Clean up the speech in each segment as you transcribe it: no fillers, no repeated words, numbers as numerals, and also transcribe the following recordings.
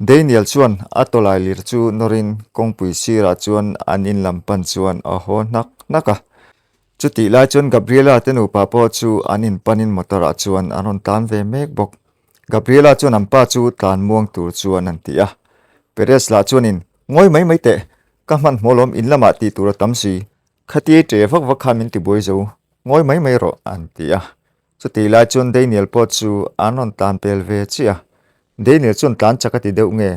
Daniel chuan a tawlailir chu nawrin kawngpui sirah chuan an in lam pan chuan a haw hnak hnak a. Chutih lai chuan Gabriela te nupa pawh chu an in panin motor ah chuan an rawn tlan ve mek bawk. Gabriela chuan an pa chu tlan muang tur chuan an ti a. Perez lah chuanin, Ngawi mai mai teh, ka hmanhmawh lawm in lamah tih tur a tam si. Khatia ṭe vak vak khan min ti buai zo, ngawi mai mai rawh, an ti a. Chutih lai chuan Daniel pawh chu an rawn tlan pel ve chiah a. Daniel chuan tlan chak a ti deuh nge,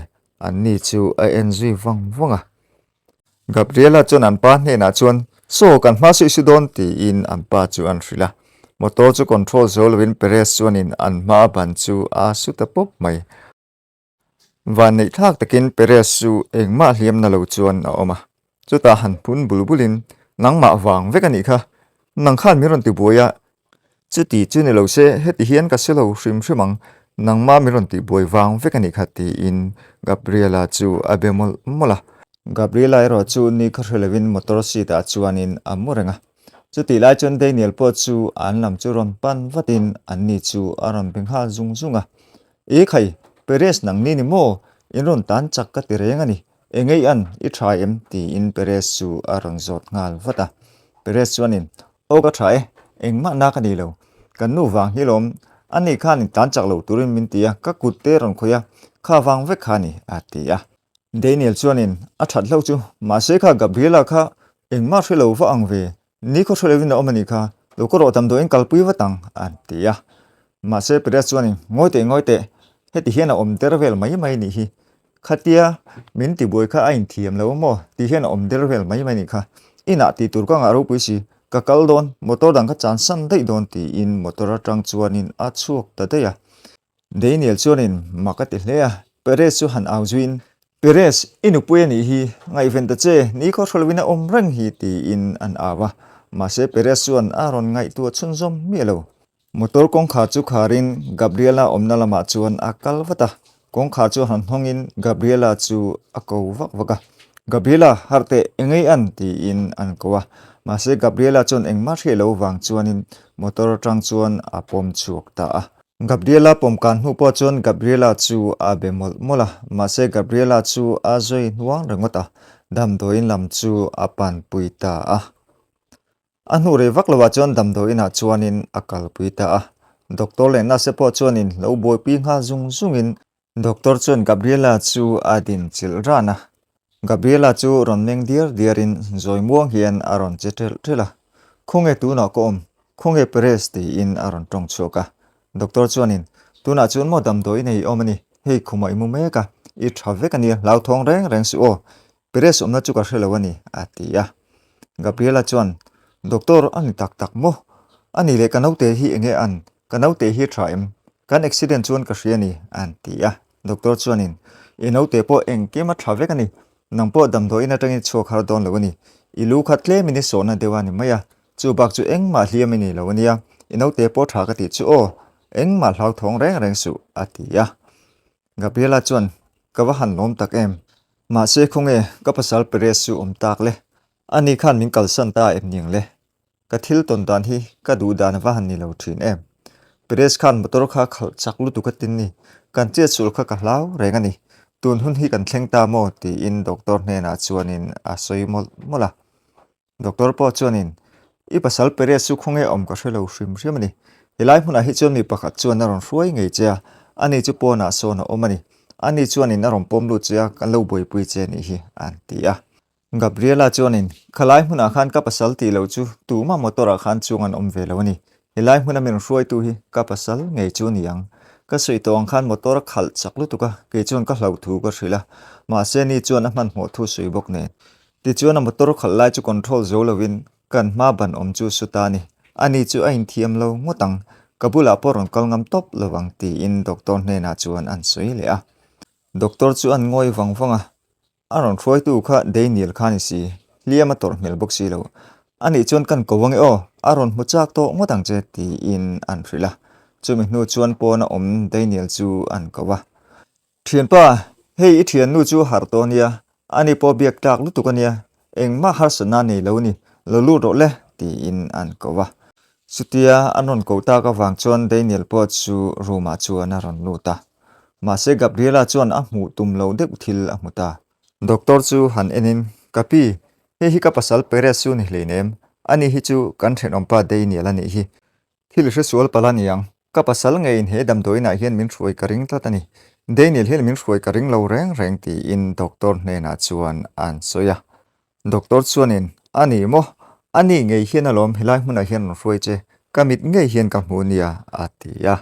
anni chu a en zui vang vang a. Gabriela chuan an pa hnenah chuan, Saw, kan hma suih su dawn, tiin an pa chu an hrilh a. Motor chu control zo lovin Perez chuanin an hma a ban chu a su ta pawp mai. Van neih thlak takin Perez chu engmah hliam na lo chuan a awm a. Chutah han phun bul bulin, Nangmah vang vek a nih kha. Nang khan min rawn ti buai a. Chuti chu ni lo se, heti hian ka si lo hrim hrim ang. Nangmah min rawn ti buai vang vek a nih kha tiin Gabriela chu a be mawlh mawlh a. Gabriela erawh chu ni kha hre lovin motor seat ah chuanin a mu reng a. Chutih lai chuan Daniel pawh chu an lam chu rawn pan vatin anni chu a rawn be nghal zung zung a. E khai, Perez nang ni ni maw? In rawn tan chak ka ti reng a ni. Engei an, i tha em? tiin Perez chu a rawn zawt nghal vat a. Perez chuanin, Aw ka tha e, engmah na ka ni lo. Kan nu vang hi lawm, ani khan in tan chak lo turin min ti a, ka kut te rawn khawih a, kha vang vek kha a ni, a ti a. Daniel chuanin, A that hlauh chu, mahse kha Gabriela kha engmah hre lo va ang ve, Ni khaw hre lovin a awm a nih kha, lo ka rawh damdawiin kalpui vat ang, an ti a. Mahse Perez chuanin, Ngawi teh, ngawi teh, heti hian a awm der vel mai mai nih hi. Khatia min tibuai kha a inthiam lo maw? Ti hian a awm der vel mai mai nih kha. Inah tih tur ka ngah ropui si, ka kal dawn, motor dang ka chansan daih dawn tiin motor atang chuanin a chhuak ta daih a. Daniel chuanin mak a ti hle a, Perez chu han au zuiin, Perez, i nupui a nih hi, ngaihven ta che, ni khaw hrawlvin a awm reng hi, tiin an au a. Mahse Perez chuan a rawn ngaihtuah chhunzawm miah lo. Motor kawngkhar chu kharin Gabriela awmna lamah chuan a kal vat a, kawngkhar chu han hnawngin Gabriela chu a ko vak vak a. Gabriela, harh teh, engei an? tiin an ko a. Mahse Gabriela chuan engmah hriat lo vang chuanin motor atang chuan a pawm chhuak ta a. Gabriela pawmkan hnu pawh chuan Gabriela chu a be mawlh mawlh a, mahse Gabriela chu a zui hnuang ringawt a, damdawiin lam chu a panpui ta a. A hnu rei vak lovah chuan damdawiinah chuanin a kalpui ta a, doctor leh nurse pawh chuanin lo buaipui nghal zung zungin Doctor chuan Gabriela chu a din chilh ran a, Gabriela chu rawn meng diar diarin zawi muang hian a rawn che ṭhelh ṭhelh a, Khawnge tunah ka awm? Khawnge Perez? tiin a rawn ṭawng chhuak a. Doctor chuanin, Tunah chuan maw damdawi nei i awm a ni, hei khumah i mu mek a, i ṭha vek a nia, hlauthawng reng reng suh aw, Perez awmna chu ka hre lo a ni, a ti a. Gabriela chuan, Doctor, a ni tak tak maw? A ni leh ka naute hi enge an? Ka naute hi tha em? Kan accident chuan ka hria a ni, an ti a. Doctor chuanin, I naute pawh engkim a tha vek a ni. Nang pawh damdawiin atangin chhuak har dawn lo a ni. I lu kha tlemin i sawhna deuh a ni mai a. Chu bak chu engmah hliam i ni lo a nia. I naute pawh tha ka tih chu aw. Engmah hlauthawng reng reng suh, a ti a. Gabriela chuan, Ka va han lawm tak em? Mahse khawnge ka pasal Perez chu awm tak le? Ani khan min kalsan ta em niang le? Ka thil tawn dan hi ka duh dan a va han ni lo thin em? Perez khan motor kha khalh chak lutuk a tin ni, kan chet sul kha ka hlau reng a ni. Tun hun hi kan thleng ta maw? tiin doctor hnenah chuanin a sawi mawlh mawlh a. Doctor pawh chuanin, I pasal Perez chu khawnge awm ka hre lo hrim hrim a ni. Helai hmunah hi chuan mi pakhat chuan a rawn hruai ngei che a, ani chu pawnah sawn a awm a ni. Ani chuanin a rawn pawm lut che a, kan lo buaipui che nih hi, an ti a. Gabriela chuanin, Khalai hmunah khan ka pasal tih loh chu tumah motor ah khan chuang an awm ve lo a ni. Helai hmuna min hruaitu hi ka pasal ngei chu a ni ang. Ka sawi tawh ang khan motor a khalh chak lutuk a, kei chuan ka hlauh thu ka hrilh a, mahse ni chuan a hmanhmawh thu sawi bawk nen. Tichuan a motor khalh lai chu control zo lovin kan hma ban awm chu su ta a ni. Ani chu a inthiam lo ngawt ang, ka bulah pawh rawn kal ngam tawp lo ang tiin doctor hnenah chuan an sawi leh a. Doctor chu an ngawi vang vang a, a rawn hruaitu kha Daniel kha a ni si, hliam a tawrh hmel bawk si lo. Anih chuan kan ko ange aw, a rawn hmu chak tawh ngawt ang che tiin an hrilh a. Chumi hnu chuan pawna awm Daniel chu an ko a. Thianpa, hei i thiannu chu harh tawh ania, ani pawh biak tlak lutuk ania, engmah harsatna nei lo ni, lo lut rawh le, tiin an ko a. Chutia an rawn ko tak avang chuan Daniel pawh chu room ah chuan a rawn lut a. Mahse Gabriela chuan a hmuh tum lo deuh thil a hmu ta. Doctor chu han enin, Ka pi, hei hi ka pasal Perez chu ni hleinem, ani hi chu kan thenawmpa Daniel a nih hi. Thil hre sual palh a ni ang, ka pasal ngeiin he damdawiinah hian min hruai ka ring tlat a ni. Daniel hian min hruai ka ring lo reng reng tiin doctor hnenah chuan an sawi a. Doctor chuanin, A ni maw? A ni ngei hian alawm helai hmunah hian rawn hruai che, ka mit ngei hian ka hmu nia, a ti a.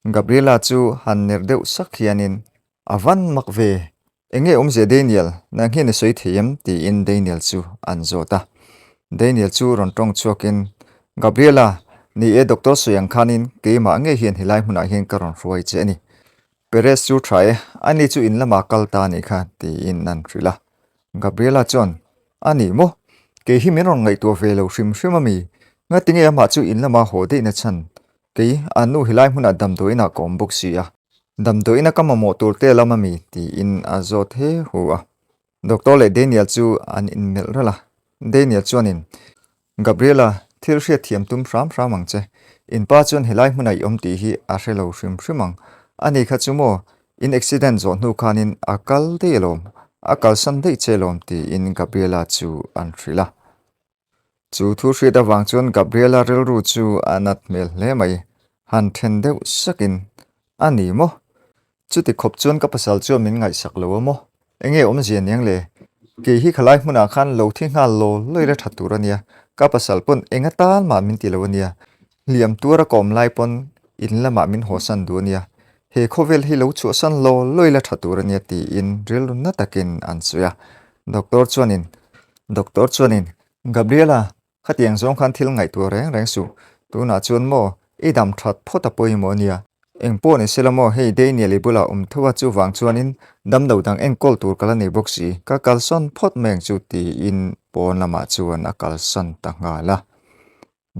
Gabriela chu han ner deuh sak hianin, A van mak ve! Enge awmzia Daniel, nang hian i sawi thei em? tiin Daniel chu an zawt a. Daniel chu rawn tawng chhuakin, Gabriela, ni e doctor sawi ang khanin keimah ngei hian helai hmunah hian ka rawn hruai che a ni. Perez chu tha e, ani chu in lamah kal ta a nih kha, tiin an hrilh a. Gabriela chuan, A ni maw? Kei hi min rawn ngaihtuah ve lo hrim hrim a mi? Ngatinge amah chu in lama haw daihna chhan? Kei, a nu helai hmunah damdawiinah ka awm bawk si a, damdawiina ka mamawh tur te lam a mi? tiin a zawt he hu a. Doctor leh Daniel chu an inmelh ralh a, Daniel chuanin, Gabriela, thil hriat thiam tum hram hram ang che. In pa chuan helai hmunah i awm tih hi a hre lo hrim hrim ang. Ani kha chu maw, in accident zawh hnu khanin a kal daih alawm, a kalsan daih che alawm tiin Gabriela chu an hrilh a. Chu thu hriat avang chuan Gabriela rilru chu a nat hmel hle mai, han then deuh sakin, A ni maw? Chuti khawp chuan ka pasal chuan min ngaihsak lo a maw? Enge awmzia niang le? Kei hi khalai hmunah khan lo thi nghal law lawi la tha tur a nia, ka pasal pawn eng atan mah min ti lo a nia, hliam tuara ka awm lai pawn in lamah min hawsan duh a nia, he khawvel hi lo chhuahsan law lawi la tha tur a nia tiin rilru na takin an sawi a. Doctor chuanin, Doctor chuanin, Gabriela, khatiang zawng khan thil ngaihtuah reng reng suh. Tunah chuan maw, i dam that phawt a pawimawh a nia. Eng pawh ni sela maw, hei Daniel i bulah awm tho a, chuvang chuanin damlo dang enkawl tur ka la nei bawk si, ka kalsawn phawt mai ang chu tiin pawn lamah chuan a kalsawn ta nghal a.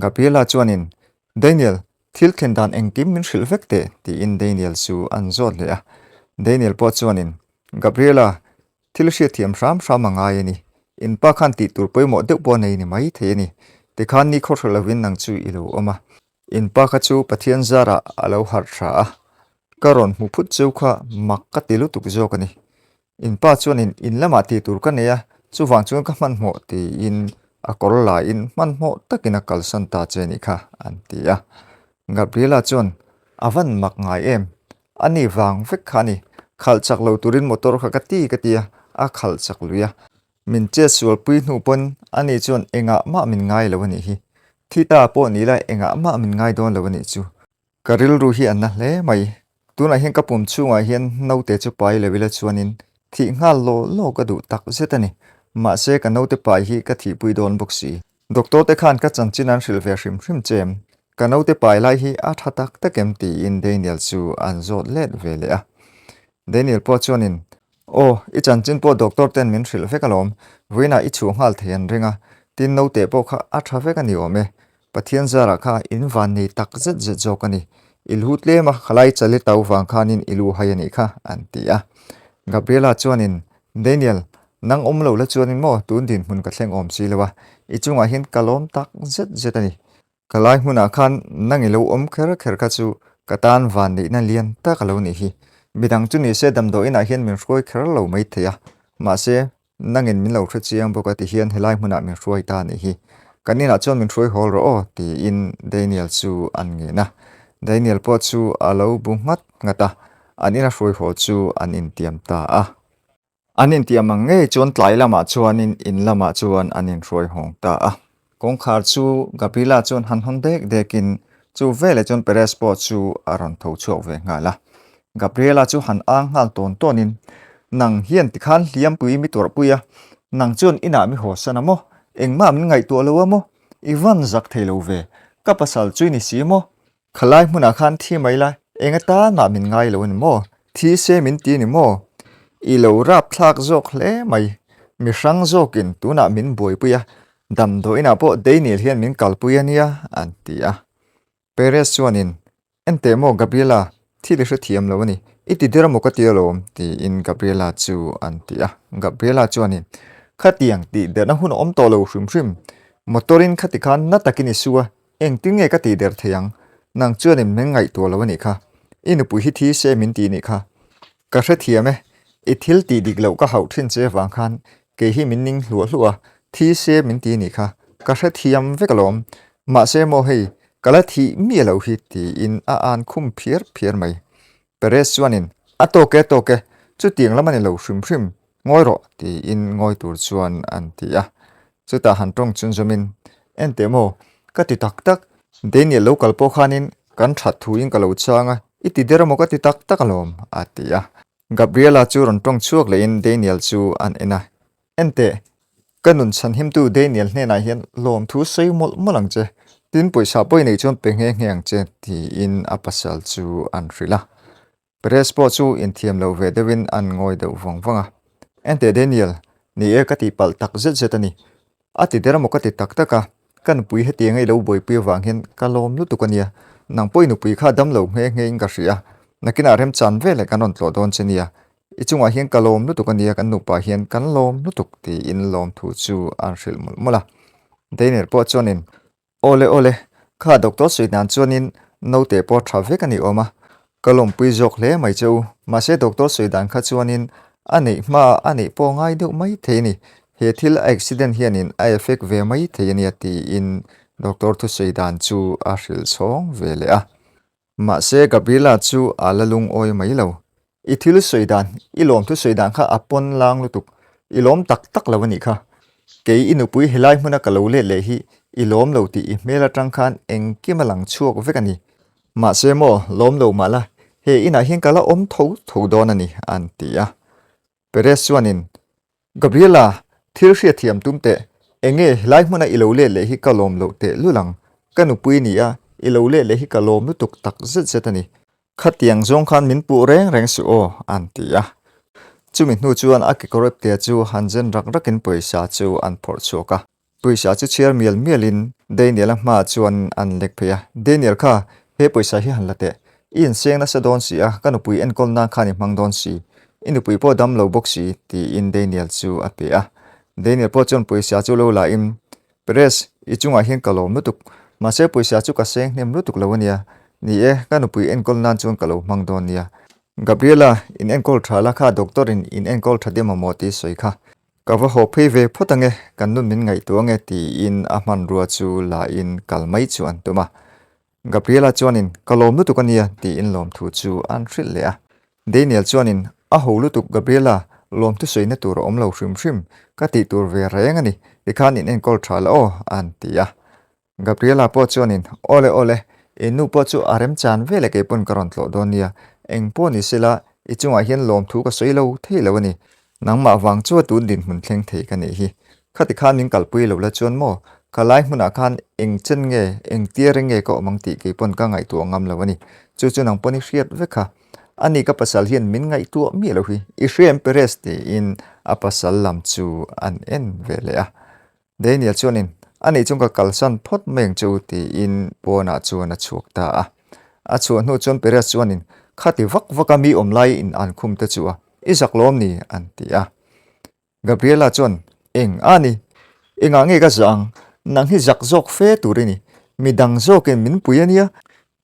Gabriela chuanin, Daniel, thil thlen dan engkim min hrilh vek teh, tiin Daniel chu an zawt leh a. Daniel pawh chuanin, Gabriela, thil hriatthiam hram hram a ngai a ni. In pa khan tih tur pawimawh deuh pawh a nei ni mai thei a ni. Tikhan ni khawhra lovin nang chu i lo awm a. In pa kha chu Pathian zarah a lo harh tha a. Ka rawn hmu phut cheu kha mak ka ti lutuk zawk a ni. In pa chuanin in lamah tih tur ka nei a, chuvang chuan ka hmanhmawh tiin a kawr laiin hmanhmawh takin a kalsan ta che nih kha, an ti a. Gabriela chuan, A van mak ngai em? A ni vang vek kha a ni. Khalh chak lo turin motor kha ka ti ka ti a, a khalh chak lui a. Min chet sualpui hnu pawn ani chuan engah mah min ngai lo a nih hi. Thi ta pawh ni la engah mah min ngai dawn lo a nih chu. Ka rilru hi a na hle mai. Tunah hian ka pum chhungah hian naute chu pai lo ila chuanin thih nghal law law ka duh tak zet a ni. Mahse ka naute pai hi ka thihpui dawn bawk si. Doctor te khan ka chanchin an hrilh ve hrim hrim che em? Ka naute pai lai hi a tha tak tak em tiin Daniel chu an zawt let ve leh a. Daniel pawh chuanin, Aw, i chanchin pawh doctor ten min hrilh vek alawm. Vawiinah i chhuah nghal thei an ring a, tin naute pawh kha a tha vek a ni awm e. Pathian zarah kha in van nei tak zet zet zawk a ni. I lu tlem a, khalai chali tau vang khanin i lu hai a nih kha, an ti a. Gabriela chuanin, Daniel, nang awm lo la chuanin maw tun dinhmun ka thleng awm si lo a, i chungah hian ka lawm tak zet zet a ni. Khalai hmunah khan nang i lo awm kher kher kha chu ka tan van neihna lian tak a lo nih hi. Midang chu nise damdawiinah hian min hruai kher lo maithei a, mahse, Nangin min lo hre chiang bawk a ti hian helai hmunah min hruai ta a nih hi. Kan inah chuan min hruai hawl rawh aw tiin Daniel chu an ngen a. Daniel pawh chu a lo bu nghat nghat a, an ina hruai hawl chu an intiam ta a. An intiam ang ngei chuan tlai lamah chuanin in lamah chuan an inhruai hawng ta a. Kawngkhar chu Gabriela chuan han hawn dek dekin chu veleh chuan Perez pawh chu a rawn tho chhuak ve nghal a. Gabriela chu han ang nghal tawn tawnin, Nang hian tikhan hliampui mi tuarhpui a, nang chuan inah mi hawsan a maw? Engmah min ngaihtuah lo a maw? I van zak thei lo ve, ka pasal chu i ni si maw? Khalai hmunah khan thi mai la, eng atan mah min ngai lo a ni maw? Thi se min ti a ni maw? I lo rap thlak zawk hle mai. Mi hrang zawkin tunah min buaipui a, damdawiinah pawh Daniel hian min kalpui a nia, an ti a. Perez chuanin, Enteh maw Gabriela, thil i hrethiam lo a ni. I ti der a maw ka ti alawm, tiin Gabriela chu an ti a. Gabriela chuanin, Khatiang tih derna hun a awm tawh lo hrim hrim. Motor-in khati khan na takin i su a, Engtin nge ka tih der thei ang? Nang chuanin min ngaihtuah lo a nih kha. I nupui hi thi se min ti nih kha. Ka hrethiam e, i thil tih dik loh ka hauh thin che vang khan kei hi min ning hluah hluah a, thi se min ti nih kha, ka hrethiam vek alawm. Mahse maw hei, ka la thih miah loh hi tiin a an khum phiar phiar mai. Perez chuanin, A tawk e, tawk e, chutiang lam a ni lo hrim hrim, ngawi rawh tiin ngawi tur chuan an ti a. Chutah han tawng chun zawmin, Enteh maw, ka ti tak tak, Daniel lo kal pawh khanin kan that thuin ka lo chang a, i ti der amaw ka ti tak tak alawm, a ti a. Gabriela chu rawn tawng chhuak lehin Daniel chu an en a, Enteh, ka nun chhanhimtu Daniel hnenah hian lawmthu sawi mawlh mawlh ang che, tin pawisa pawh i neih chuan pe nghe nghe ang che, tiin a pasal chu an hrilh a. Perez pawh chu inthiam lo ve deuhin an ngawi deuh vang vang a. Enteh Daniel, ni e ka tihpalh tak zet zet a ni. A ti der amaw ka ti tak tak a, ka nupui hetianga i lo buaipui avang hian ka lawm lutuk a nia. Nang pawh i nupui kha dam lo nghe nghe in ka hria a, nakinah remchan veleh kan rawn tlawh dawn che nia. I chungah hian ka lawm lutuk a nia, kan nupa hian kan lawm lutuk tiin lawmthu chu an hrilh mawlh mawlh a. Daniel pawh chuanin Awle awle, kha doctor sawi dan chuanin naute pawh tha vek a ni awm a, ka lawmpui zawk hle mai che u, mahse doctor sawi dan kha chuanin a neih hma a neih pawh ngai deuh mai thei a ni, he thil a accident hianin a effect ve mai thei a nia tiin doctor thusawi dan chu a hrilh chhawng ve leh a. Mahse Gabriela chu a la lungawi mai lo. I thil sawi dan, i lawmthu sawi dan kha a pawn lang lutuk. I lawm tak tak lo a nih kha. Kei i nupui helai hmuna ka lo let leh hi i lawm lo tih i hmel atang khan engkim a lang chhuak vek a ni. Mahse maw, lawm lo mah la, he inah hian ka la awm tho tho dawn a ni, an ti a. Perez chuanin, Gabriela, thil hriatthiam tum teh, enge helai hmuna i lo let leh hi ka lawm loh teh lul ang, ka nupui ni a, i lo let leh hi ka lawm lutuk tak zet zet a ni. Khatiang zawng khan min puh reng reng suh aw, an ti a. Chumi hnu chuan a kekawr iptea chu han zen rak rakin pawisa chu an phawrh chhuak a. Pawisa chu chhiar mial mialin Daniel-a hmaah chuan an lek phei a, Daniel kha, he pawisa hi han la teh. I inseng nasa dawn si a, ka nupui enkawl nan khan i hmang dawn si. I nupui pawh dam lo bawk si, tiin Daniel chu a pe a. Daniel pawh chuan pawisa chu lo la in, Perez, i chungah hian ka lawm lutuk. Mahse pawisa chu ka seng hnem lutuk lo a nia. Ni e, ka nupui enkawl nan chuan ka lo hmang dawn nia. Gabriela, in enkawl tha la kha doctor in in enkawl tha dim amaw tih sawi kha. Ka va haw phei ve phawt ange, kan nun min ngaihtuah ange tiin a hmanrua chu la in kal mai chu an tum a. Gabriela chuanin ka lawm lutuk a nia tiin lawmthu chu an hrilh leh a. Daniel chuanin a ho lutuk Gabriela, lawmthu sawina tur a awm lo hrim hrim, ka tih tur ve reng a ni, tikhan in enkawl tha la aw an ti a. Gabriela pawh chuanin, Awle awle, i nu pawh chu a remchan veleh kei pawn ka rawn tlawh dawn nia, eng pawh ni sela, i chungah hian lawmthu ka sawi lo thei lo a ni. Nangmah vang chu a tun dinhmun thleng thei ka nih hi. Khati khan min kalpui lo la chuan maw, ka lai hmunah khan eng chen nge, eng tia reng nge ka awm ang tih kei pawn ka ngaihtuah ngam lo a ni. Chu chu nang pawn i hriat vek kha. Ani ka pasal hian min ngaihtuah miah lo hi, i hria em Perez? tiin a pasal lam chu an en ve leh a. Daniel chuanin, A nih chuan ka kalsan phawt mai ang che u, tiin pawnah chuan a chhuak ta a. A chhuah hnu chuan Perez chuanin, Khati vak vaka mi awm lai in an khum te chu a, i zak lawm ni? an ti a. Gabriela chuan, Eng a ni? Engah nge ka zah ang? Nang hi zak zawk fe tur i ni. Midang zawkin min pui a nia,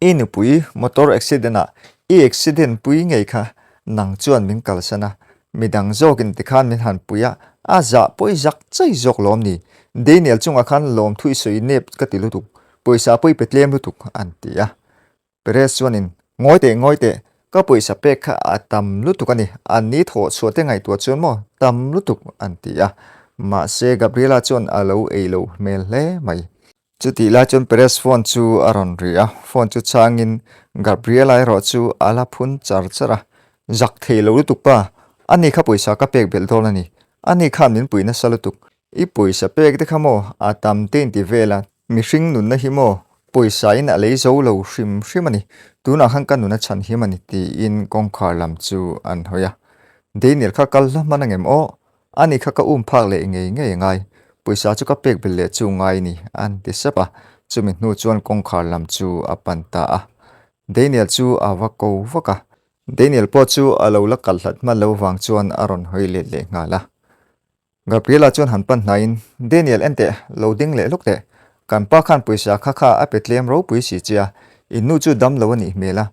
I nupui motor accident ah i accident pui ngei kha nang chuan min kalsan a, midang zawkin tikhan min han pui a, a zah pawh i zak chai zawk lawm ni? Daniel chungah khan lawmthu i sawi nep ka ti lutuk, pawisa pawh i pe tlem lutuk an ti a. Perez chuanin, Ngawi teh, ngawi teh, ka pawisa pek kha a tam lutuk a ni, an ni thawh chhuah te ngaihtuah chuan maw tam lutuk an ti a. Mahse Gabriela chuan a lo ei lo hmel hle mai. Chutih lai chuan Perez phone chu a rawn ri a, phone chu changin Gabriela erawh chu a la phun char char a, Zak thei lo lutuk pa, ani kha pawisa ka pek belh dawn a ni, ani khan min pui nasa lutuk, i pawisa pek te kha maw a tam te inti vel a, mihring nunna hi maw pawisa in a lei zo lo hrim hrim a ni, tunah khan ka nun a chhan him a ni tiin kawngkhar lam chu an hawi a, Daniel kha kal hla hman angem aw, Ani kha ka um phak leh ngei ngei a ngai, pawisa chu ka pek belh leh chu ngai ni, an ti sap a. Chumi hnu chuan kawngkhar lam chu a pan ta a. Daniel chu a va ko vak a. Daniel pawh chu a lo la kal hlat hman lo vang chuan a rawn hawi let leh nghal a. Gabriela chuan han pan hnaiin, Daniel enteh, lo ding leh lawk teh. Kan pa khan pawisa kha kha a pe tlem ropui si che a, in nu chu dam lo a nih hmel a,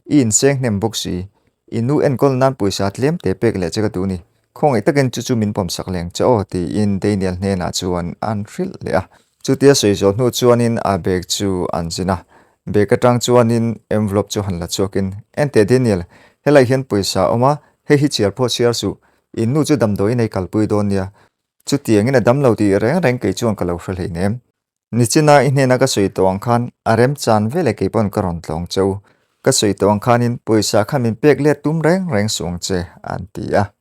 i inseng hnem bawk si. I nu enkawl nan pawisa tlem te pek leh che ka duh ni. Khawngaih takin chu chu min pawmsak leng che aw tiin Daniel hnenah chuan an hrilh leh a. Chutia sawi zawh hnu chuanin a bag chu an zin a. Bag atang chuanin envelope chu han la chhuakin, Enteh Daniel, helai hian pawisa a awm a, hei hi chhiar pawh chhiar suh. In nu chu damdawiin ei kalpui dawn nia. Chutiangin a damlo tih reng reng kei chuan ka lo hre hleinem. Nichina i hnena ka sawi tawh ang khan a remchan veleh kei pawn ka rawn tlawng che u. Ka sawi tawh ang khanin pawisa kha min pek let tum reng reng suh ang che, an ti a.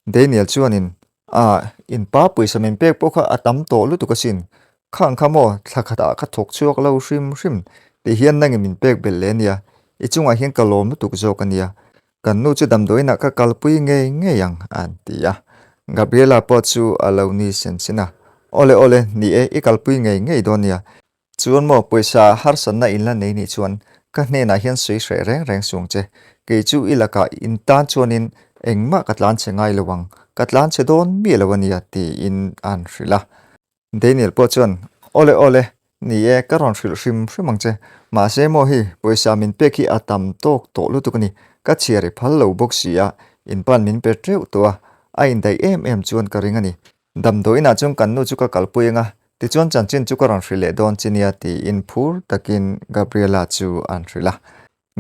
Daniel chuanin, Ah, in pa pawisa min pek pawh kha a tam tawh lutuk asin. Khang kha maw, thla khatah ka thawk chhuak lo hrim hrim tih hian nangin min pek belh leh ania. I chungah hian ka lawm lutuk zawk ania. Kan nu chu damdawiinah ka kalpui ngei ngei ang, an ti a. Gabriela pawh chu a lo ni sen sen a. Awle awle, ni e, i kalpui ngei ngei dawn nia. Chuan maw, pawisa harsatna in la nei nih chuan ka hnenah hian sawi hreh reng reng suang che. Kei chu i lakah in tan chuanin engmah ka tlan chhe ngai lo ang, ka tlan chhe dawn miah lo a nia, tiin an hrilh a. Daniel pawh chuan, Awle awle, ni e, ka rawn hrilh hrim hrim ang che. Mahse maw hei, pawisa min pek hi a tam tawk tawh lutuk a ni. Ka chhiar i phal lo bawk si a, in pan min pe teuh tawh a, a indaih em em chuan ka ring a ni. Damdawiinah chuan kan nu chu ka kalpui ang a, tichuan chanchin chu ka rawn hrilh leh dawn che nia tiin phur takin Gabriela chu an hrilh a.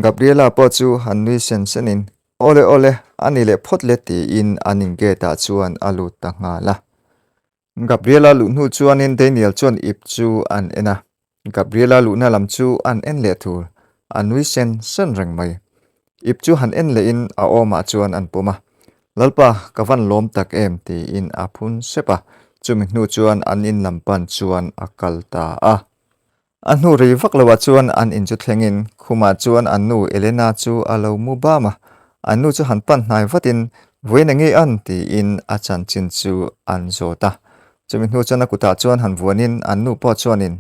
Gabriela pawh chu han nui sen senin, Awle awle, a ni leh phawt le tiin an in gate ah chuan a lut ta nghal a. Gabriela luh hnu chuanin Daniel chuan ip chu an en a, Gabriela luhna lam chu an en leh thur, a nui sen sen reng mai. Ip chu han en lehin a awmah chuan an pawm a, Lalpa, ka van lawm tak em tiin a phun sep a, chumi hnu chuan an in lam pan chuan a kal ta a. A hnu rei vak loah chuan an in chu thlengin khumah chuan an nu Elena chu a lo mu bam a, an nu chu han pan hnai vatin Vawiin enge an? tiin a chanchin chu an zawt a. Chumi hnu chuan a kutah chuan han vuanin an nu pawh chuanin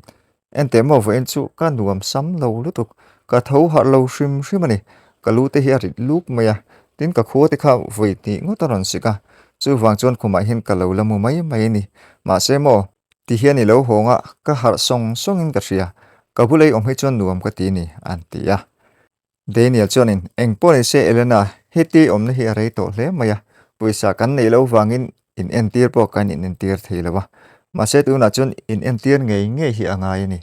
Enteh maw vawiin chu ka nuam sam lo lutuk, ka tho harh lo hrim hrim a ni, ka lu te hi a rit luk mai a, tin ka khua te kha vawi hnih ngawt a rawn sik a, chuvang chuan khumah hian ka lo la mu mai mai a ni, mahse maw Ti hian i lo hawng a, ka harh sawng sawngin ka hria. Ka bula i awm hi chuan nuam ka ti ni, an ti a. Daniel chuanin, Eng pawh ni se Elena, heti awmna hi a rei tawh hle mai a, pawisa kan neih loh vangin in entir pawh kan in entir thei lo a. Mahse tunah chuan in entir ngei ngei hi a ngai a ni.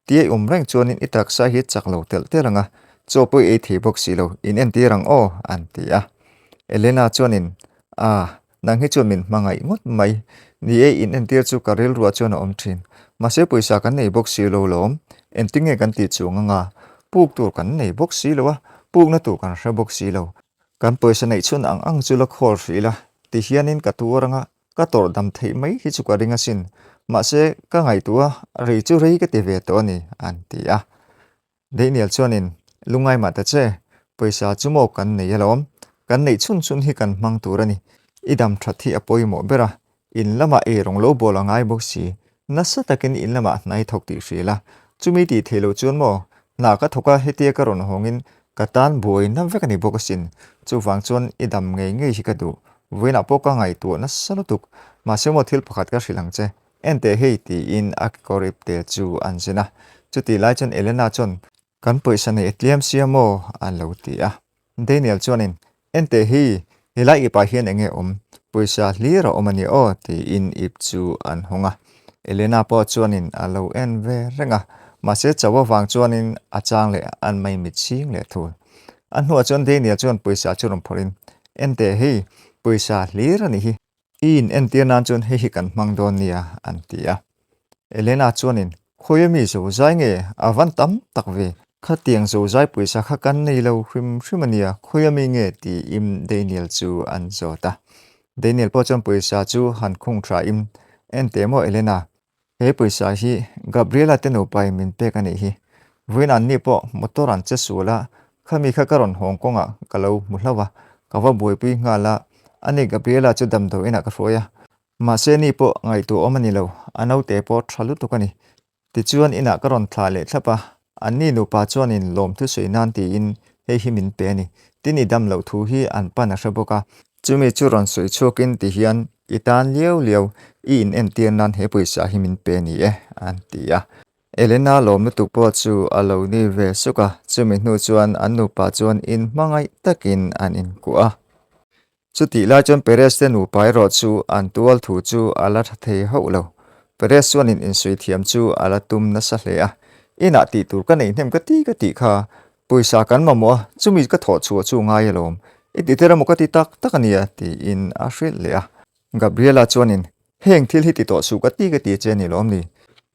Tia i awm reng chuanin i taksa hi chak lo telh telh ang a, chaw pawh i ei thei bawk si lo, in entir ang aw, an ti a. Elena chuanin, Ah, Nang hi chuan min hmangaih ngawt mai. Ni e, in entir chu ka rilruah chuan a awm thin. Mahse pawisa kan nei bawk si lo lawm. Engtin nge kan tih chuang anga? Puk tur kan nei bawk si lo a, pukna tur kan hre bawk si lo. Kan pawisa neih chhun ang ang chu la khawl hrih ila, ti hianin ka tuar anga ka tawrh dam theih mai hi chu ka ring asin. Mahse, ka ngaihtuah a, rei chu rei ka ti ve tawh a ni, an ti a. Daniel chuanin, Lungai mah ta che, pawisa chu maw kan nei alawm, kan neih chhun chhun hi kan hmang tur a ni. I dam that hi a pawimawh ber a, in lamah ei rawng lo bawl a ngai bawk si, nasa takin in lamah hna i thawk tih hria la, chumi tih theih loh chuan maw, hna ka thawk a hetia ka rawn hawngin ka tan buaina vek a ni bawk asin, chuvang chuan i dam ngei ngei hi ka duh, vawiinah pawh ka ngaihtuah nasa lutuk, mahse maw thil pakhat ka hrilh ang che, Enteh hei tiin a kekawr ipte chu an zin a. Chutih lai chuan Elena chuan, Kan pawisa neih a tliam sia maw? a lo ti a. Daniel chuanin, Enteh hei, helai ipah hian eng nge awm? Pawisa hlir a awm a ni aw tiin ip chu an hawng a. Elena pawh chuanin a lo en ve reng a, mahse chau avang chuanin a chang leh an maimit chhing leh thul. A hnuah chuan Daniel chuan pawisa chu rawn phawrhin, Enteh hei, pawisa hlir a nih hi. I in entir nan chuan hei hi kan hmang dawn nia, an ti a. Elena chuanin, Khawi ami zozai nge? A van tam tak ve. Khatiang zozai pawisa kha kan nei lo hrim hrim a nia, khawi ami nge? tiin Daniel chu an zawt a. Daniel pawh chuan pawisa chu han khung tha in, Enteh maw Elena, He pawisa hi Gabriela te nupain min pek a nih hi. Vawiin anni pawh motor an che sual a, khami kha ka rawn hawng kawngah ka lo hmu hlauh a, ka va buaipui nghal a, ani Gabriela chu damdawi inah ka hruai a. Mahse ni pawh ngaihtuah awm a ni lo, a naute pawh tha lutuk a ni. Tichuan inah ka rawn thlah leh thlap a, anni nupa chuanin lawmthu sawi nan tiin hei hi min pe a ni. Tin i dam loh thu hi an pan a hre bawk a. Chumi chu rawn sawi chhuakin ti hian I tan liau liau, i in entir nan he pawisa hi min pe ni e, an ti a. Elena lawm lutuk pawh chu a lo ni ve suk a, chumi hnu chuan an nupa chuan inhmangaih takin an inkuah a. Chutih lai chuan Perez te nupa erawh chu an tual thu chu a la tha thei hauh lo. Perez chuanin insuih thiam chu a la tum nasa hle a, Inah tih tur ka nei hnem ka ti ka tih kha, pawisa kan mamawh a, chumi ka thawh chhuah chu ngai alawm, i ti tel emaw ka ti tak tak a nia, tiin a hrilh leh a. Gabriela chuanin, Heng thil hi ti tawh suh ka ti ka ti che a ni lawm ni?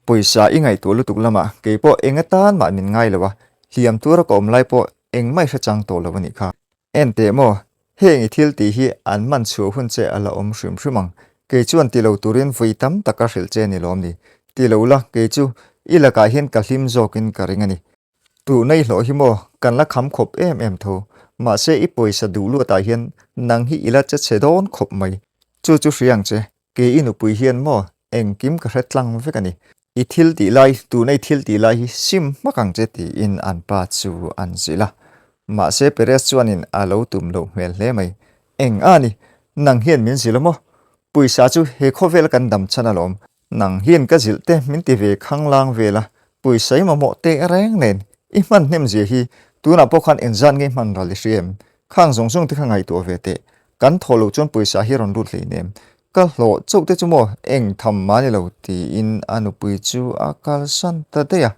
Pawisa i ngaihtuah lutuk lamah kei pawh eng atan mah min ngai lo a, hliam tura ka awm lai pawh engmah i hre chang tawh lo a nih kha. En teh maw, heng i thil tih hi an man chhuah hun che a la awm hrim hrim ang. Kei chuan ti lo turin vui tam tak a hrilh che ni lawm ni. Ti lo la, kei chu i lakah hian ka hlim zawkin ka ring a ni. Tuhna i hlawh hi maw, kan la kham khawp em em tho. Mahse i pawisa duh luatah hian nang hi i la che chhe dawn khawp mai. Chu chu hria ang che, kei i nupui hian maw engkim ka hre tlang vek a ni. I thil tih lai, tuna i thil tih lai hi sim hmak ang che tiin an pa chu an zilh a. Mahse Perez chuanin a lo tum loh hmel hle mai. Eng a ni, nang hian min zilh a maw? Pawisa chu he khawvela kan dam chhan alawm. Nang hian ka zilh te min ti ve khanglang vel a, pawisa i mamawh teh reng nen i hman hnem zia hi tunah pawh khan engzat nge hman ral i hria em? Khang zawng zawng te kha ngaihtuah ve teh. Kan thaw loh chuan pawisa hi rawn lut hleinem. Ka hlawh chauh te chu maw eng tham mah ni lo tiin a nupui chu a kalsan ta daih a.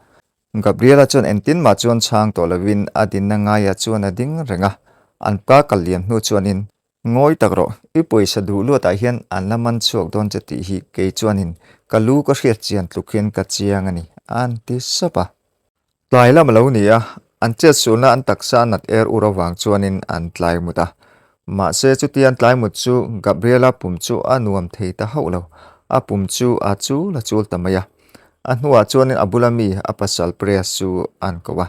Gabriela chuan engtin mah chuan chhang tawh lovin a dinna ngaiah chuan a ding reng a, an pa kal liam hnu chuanin, Ngawi tak rawh, i pawisa duh luatah hian an la man chhuak dawn che tih hi kei chuanin ka lu ka hriat chian tluk hian ka chiang a ni, a an ti sap a. Tlai lam a lo ni a, an chetsualna an taksa a nat er ur avang chuanin an tlai mut a. Mahse chutia an tlai mut chu Gabriela pum chu a nuam thei ta hauh lo, a pum chu a chul a chul ta mai a. A hnuah chuanin a bula mi a pasal Perez chu an ko a,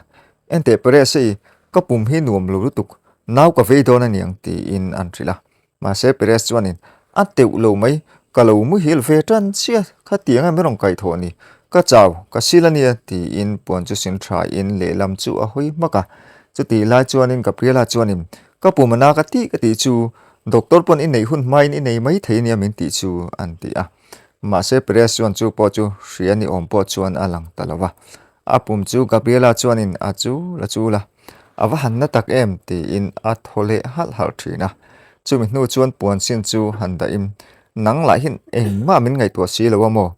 Enteh Perez hei, ka pum hi nuam lo lutuk, nau ka vei dawn a niang tiin an hrilh a. Mahse Perez chuanin, A teuh lo mai, ka lo muhil ve tan chiah, khatiang a min rawn kaihthawh ni, ka chau, ka sil a nia, tiin puan chu sin thain lehlam chu a hawi hmak a. Chutih lai chuanin Gabriela chuanin, Ka pum a na ka tih ka tih chu, doctor pawn i neih hun hmain i nei mai thei nia min tih chu, an ti a. Mahse Perez chuan chu pawh chu hria ni awm pawh chuan a lang ta lo va. A pum chu Gabriela chuanin a chul a chul a. A va han na tak em? tiin a thaw leh halh halh thin a. Chumi hnu chuan puan sin chu han dahin, Nang lah hian engmah min ngaihtuah si lo a maw?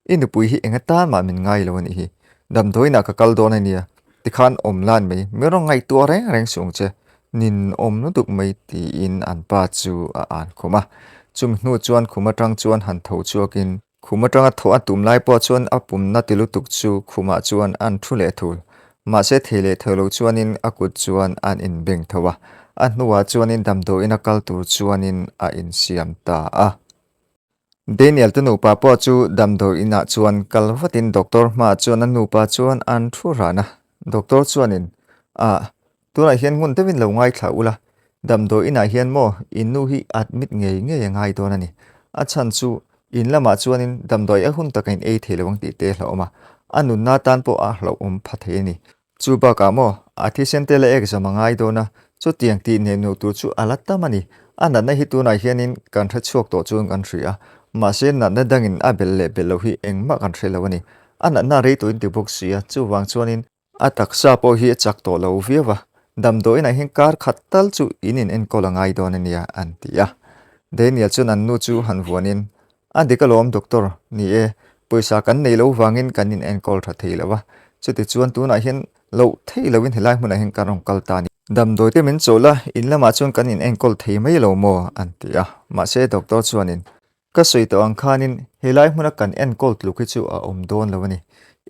I nupui hi eng atan mah min ngai lo a nih hi. Damdawiinah ka kal dawn a nia, tikhan awm lan mai, min rawn ngaihtuah reng reng suh ang che. Nin awm lutuk mai tiin an pa chu a an khum a. Chumi hnu chuan khum atang chuan han tho chhuakin, Khum atanga thawh a tum lai pawh chuan a pumna ti lutuk chu khumah chuan an thu leh thul. Mahse thei leh thei lo chuanin a kut chuan an inbeng tho a, a hnuah chuanin damdawiin a kal tur chuanin a insiam ta a. Daniel te nupa pawh chu damdawiinah chuan kal vatin doctor hmaah chuan a nupa chuan an thu ran a. Doctor chuanin, Ah, Tunah hian ngun deuhin lo ngaithla ula, damdawi inah hian maw in nu hi admit ngei ngei a ngai dawn a ni. A chhan chu in lamah chuanin damdawi a hun taka in ei thei lo ang tih te a hlauhawm a, a nunna tan pawh a hlauhawm pha thei a ni. Chu bakah maw a thisen te la exam a ngai dawn a, chutiang tih neh nuh tur chu a la tam a ni. A natna hi tunah hianin kan hre chhuak tawh chuan kan hria a, mahse natna dangin a belh leh belh loh hi engmah kan hre lo a ni. A natna rei tawhin ti bawk si a, chuvang chuanin A taksa pawh hi a chak tawh lo viau a, damdawiinah hian kar khat tal chu in in enkawl a ngai dawn a nia an ti a. Daniel chuan an nu chu han vuanin, A dik alawm doctor, ni e, pawisa kan nei lo vangin kan in enkawl tha thei lo a, chutichuan tunah hian loh theih loin helai hmunah hian kan rawn kal ta a ni. Damdawi te min chawlh a, in lamah chuan kan in enkawl thei mai lo maw? an ti a. Mahse doctor chuanin, Ka sawi tawh ang khanin helai hmuna kan enkawl tluk hi chu a awm dawn lo a ni.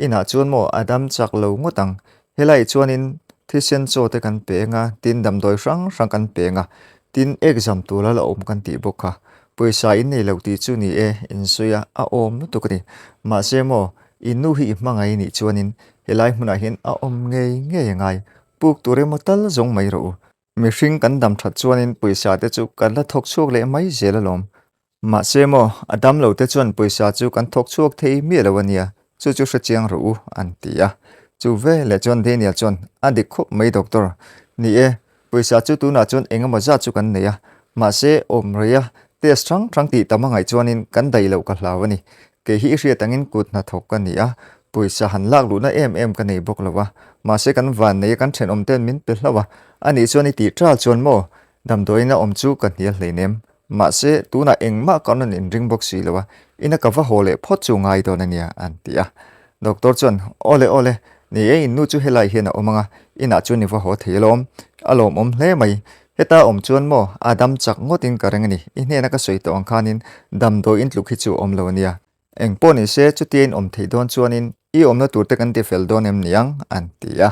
Inah chuan maw a dam chak lo ngawt ang. Helaiah chuanin thisen chaw te kan peng a, tin damdawi hrang hrang kan peng a, tin exam tur a la awm kan tih bawk kha. Pawisa in nei lo tih chu ni e, in sawi a, a awm lutuk a ni. Mahse maw, in nu hi i hmangaih nih chuanin helai hmunah hian a awm ngei ngei a ngai. Puk tur emaw tal zawng mai rawh u. Mihring kan dam that chuanin pawisa te chu kan la thawk chhuak leh mai zel alawm. Mahse maw, a dam lo te chuan pawisa chu kan thawk chhuak thei miah lo ania, chu chu hre chiang rawh u, an ti a. Chu veleh chuan Daniel chuan, A dik khawp mai doctor. Ni e, pawisa chu tunah chuan eng emaw zat chu kan nei a, mahse awm rei a, test hrang hrang tih tam a ngaih chuanin kan daih loh ka hlau a ni. Kei hi i hriat angin kut hnathawk ka ni a, Pawisa han lak luhna em em ka nei bawk lo a, mahse kan vannei a kan thenawm ten min pe hlauh a, anih chuan i tih ṭal chuan maw damdawiin a awm chu ka hnial hleinem. Mahse tunah engmah ka rawn inring bawk si lo a, ina ka va haw leh phawt chu ngai dawn a nia an ti a. Doctor chuan, Awle awle, ni e in nu chu helai hian a awm ang a, inah chuan i va haw thei alawm, a lawmawm hle mai. Heta awm chuan maw a dam chak ngawtin ka ring a ni, i hnena ka sawi tawh ang khanin damdawiin tluk hi chu a awm lo a nia. Eng pawh ni se, chutia in awm theih dawn chuanin i awmna tur te kan ti fel dawn em niang? an ti a.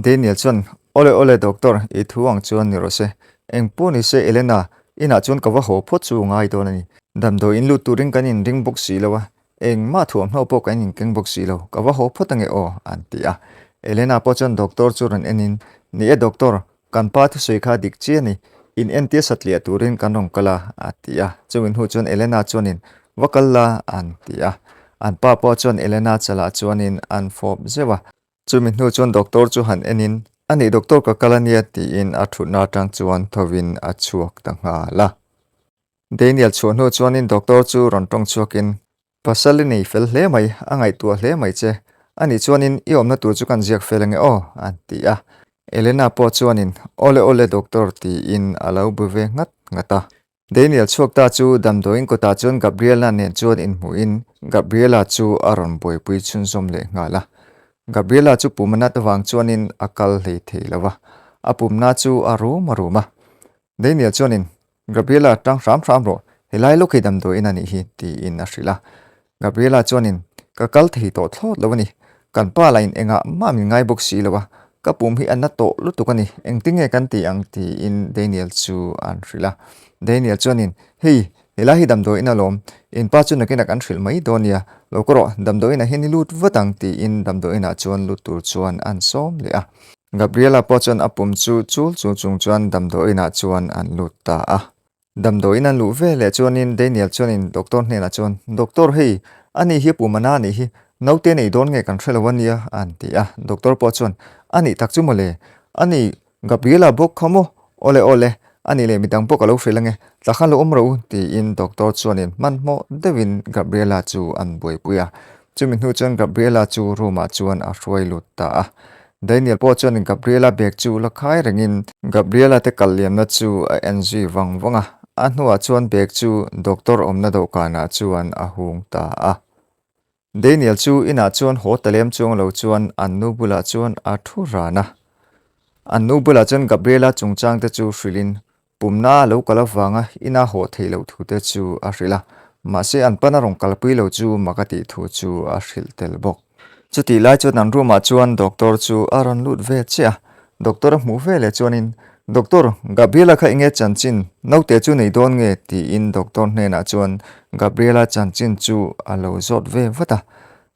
Daniel chuan, Awle awle doctor, i thu ang chuan ni rawh se. Eng pawh ni se Elena, inah chuan ka va haw phawt chu ngai dawn a ni. Damdawi in lut turin kan inring bawk si lo a, engmah thuamhnaw pawh kan inkeng bawk si lo, ka va haw phawt ange aw, an ti a. Elena pawh chuan doctor chu rawn enin, Ni e doctor, Kan pa thusawi kha dik chiah a ni, in entir satliah turin kan rawn kal a, a ti a. Chumi hnu chuan Elena chuanin, Va kal la, an ti a. An pa pawh chuan Elena chalah chuanin an fawp zeuh a. Chumi hnu chuan doctor chu han enin, A nih doctor ka kal a nia, tiin a thutna atang chuan thovin a chhuak ta nghal a. Daniel chhuah hnu chuanin doctor chu rawn tawng chhuakin, Pasal i nei fel hle mai, a ngaihtuah hle mai che. Anih chuanin i awmna tur chu kan ziak fel ange aw, a ti a. Elena pawh chuanin, Awle awle doctor tiin a lo bu ve nghat nghat a. Daniel chhuak ta chu damdawiin kawtah chuan Gabriela nen chuan inhmuhin Gabriela chu a rawn buaipui chhunzawm leh nghal a. Gabriela chu pum a nat avang chuanin a kal hlei thei lo va, a pumna chu a rum a rum a. Daniel chuanin, Gabriela tang hram hram rawh, helai lawk hi damdawiin a nih hi, tiin a hrilh a. Gabriela chuanin, Ka kal thei tawh thlawt lo a ni, kan pa lah in engah mah min ngai bawk si lo a, ka pum hi a na tawh lutuk a ni, engtin nge kan ti ang? tiin Daniel chu an hrilh a. Daniel chuanin, Hei, helai hi damdawiin alawm, in pa chu nakinah kan hrilh mai dawn nia, lo ka rawh, damdawiinah hian i lut vat ang, tiin damdawiinah chuan lut tur chuan an sawm leh a. Gabriela pawh chuan a pum chu chul chul chung chuan damdawiinah chuan an lut ta a. Damdawiin an luh ve leh chuanin Daniel chuanin doctor hnenah chuan, Doctor hei, ani hi pum a na anih hi, naute nei dawn nge kan hre lo ania, an ti a. Doctor pawh chuan, Anih tak chu mawle, ani Gabriela bawk kha maw? Awle awle, ani leh midang pawh ka lo hrilh ange, tla khan lo awm rawh u, tiin doctor chuanin hmanhmawh deuhin Gabriela chu an buaipui a. Chumi hnu chuan Gabriela chu room ah chuan a hruai lut ta a. Daniel pawh chuan Gabriela bag chu la khai rengin Gabriela te kal liamna chu a en zui vang vang a. A hnuah chuan bag chu doctor awmna dawhkanah chuan a hung ta a. Daniel chu inah chuan haw ta lem chuang lo chuan an nu bulah chuan a thu ran a. An nu bulah chuan Gabriela chungchang te chu hrilhin Pumna a lo kal avanga ina haw theih loh thu te chu a hrilh a, mahse an pana rawn kalpui lo chu mak a tih thu chu a hrilh tel bawk. Chutih lai chuan an room ah chuan doctor chu a rawn lut ve chiah a, doctor a hmuh ve leh chuanin, Doctor, Gabriela kha enge chanchin, naute chu nei dawn nge? tiin doctor hnenah chuan Gabriela chanchin chu a lo zawt ve vat a.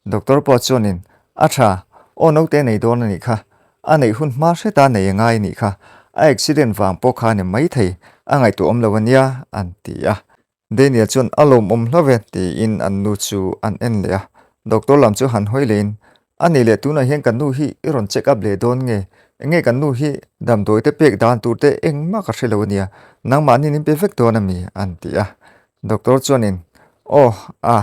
Doctor pawh chuanin, A tha, aw naute nei dawn a nih kha, A neih hun hma hreta nei a ngai nih kha, a accident vang pawh kha a ni maithei, a ngaihtuahawm lo a nia, an ti a. Daniel chuan a lawmawm hlauh e tiin an nu chu an en leh a. Doctor lam chu han hawi lehin, A nih leh tunah hian kan nu hi i rawn check up leh dawn nge? Enge kan nu hi damdawi te pek dan tur te engmah ka hre lo a nia, nangmahni min pe vek dawn a mi? an ti a. Doctor chuanin, Aw, a,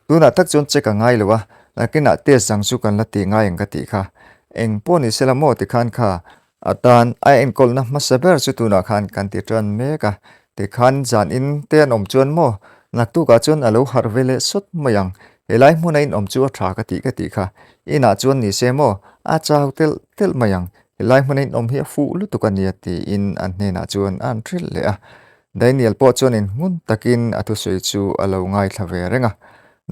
tunah tak chuan check a ngai lo a, nakinah test dang chu kan la tih ngai ang ka tih kha. Eng pawh ni sela maw tikhan kha a tan a enkawlna hmasa ber chu tunah khan kan ti tan mek a, tikhan zan in te an awm chuan maw naktukah chuan a lo harh ve leh sawt mai ang, helai hmuna in awm chu a tha ka tih ka tih kha, inah chuan ni se maw a chau telh telh mai ang, helai hmuna in awm hi a fuh lutuk a nia tiin an hnenah chuan a an hrilh leh a. Daniel pawh chuanin ngun takin a thusawi chu a lo ngaithla ve reng a.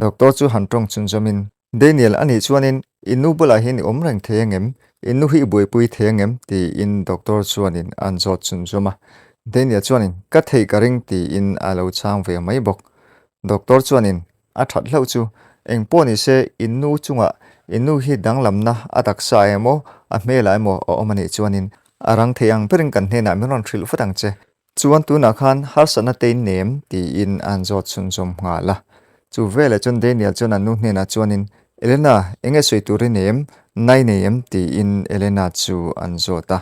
Doctor chu han tawng chhunzawmin, Daniel, anih chuanin i nu bulah hian i awm reng thei angem? I nu hi i buaipui thei angem? tiin doctor chuanin an zawt chhunzawm a. Daniel chuanin, Ka theih ka ring tiin a lo chhang ve mai bawk. Doctor chuanin, A that hlauh chu, eng pawh ni se i nu chungah i nu hi danglamna a taksa emaw a hmelah emaw a awm anih chuanin a rang thei ang berin kan hnenah min rawn hrilh vat ang che. Chuan tunah khan harsatna te in nem tiin an zawt chhunzawm nghal a. Chu veleh chuan Daniel chuan an nu hnenah chuanin, Elena, enge sawi tur i nem? Nai nei em? tiin Elena chu an zawt a.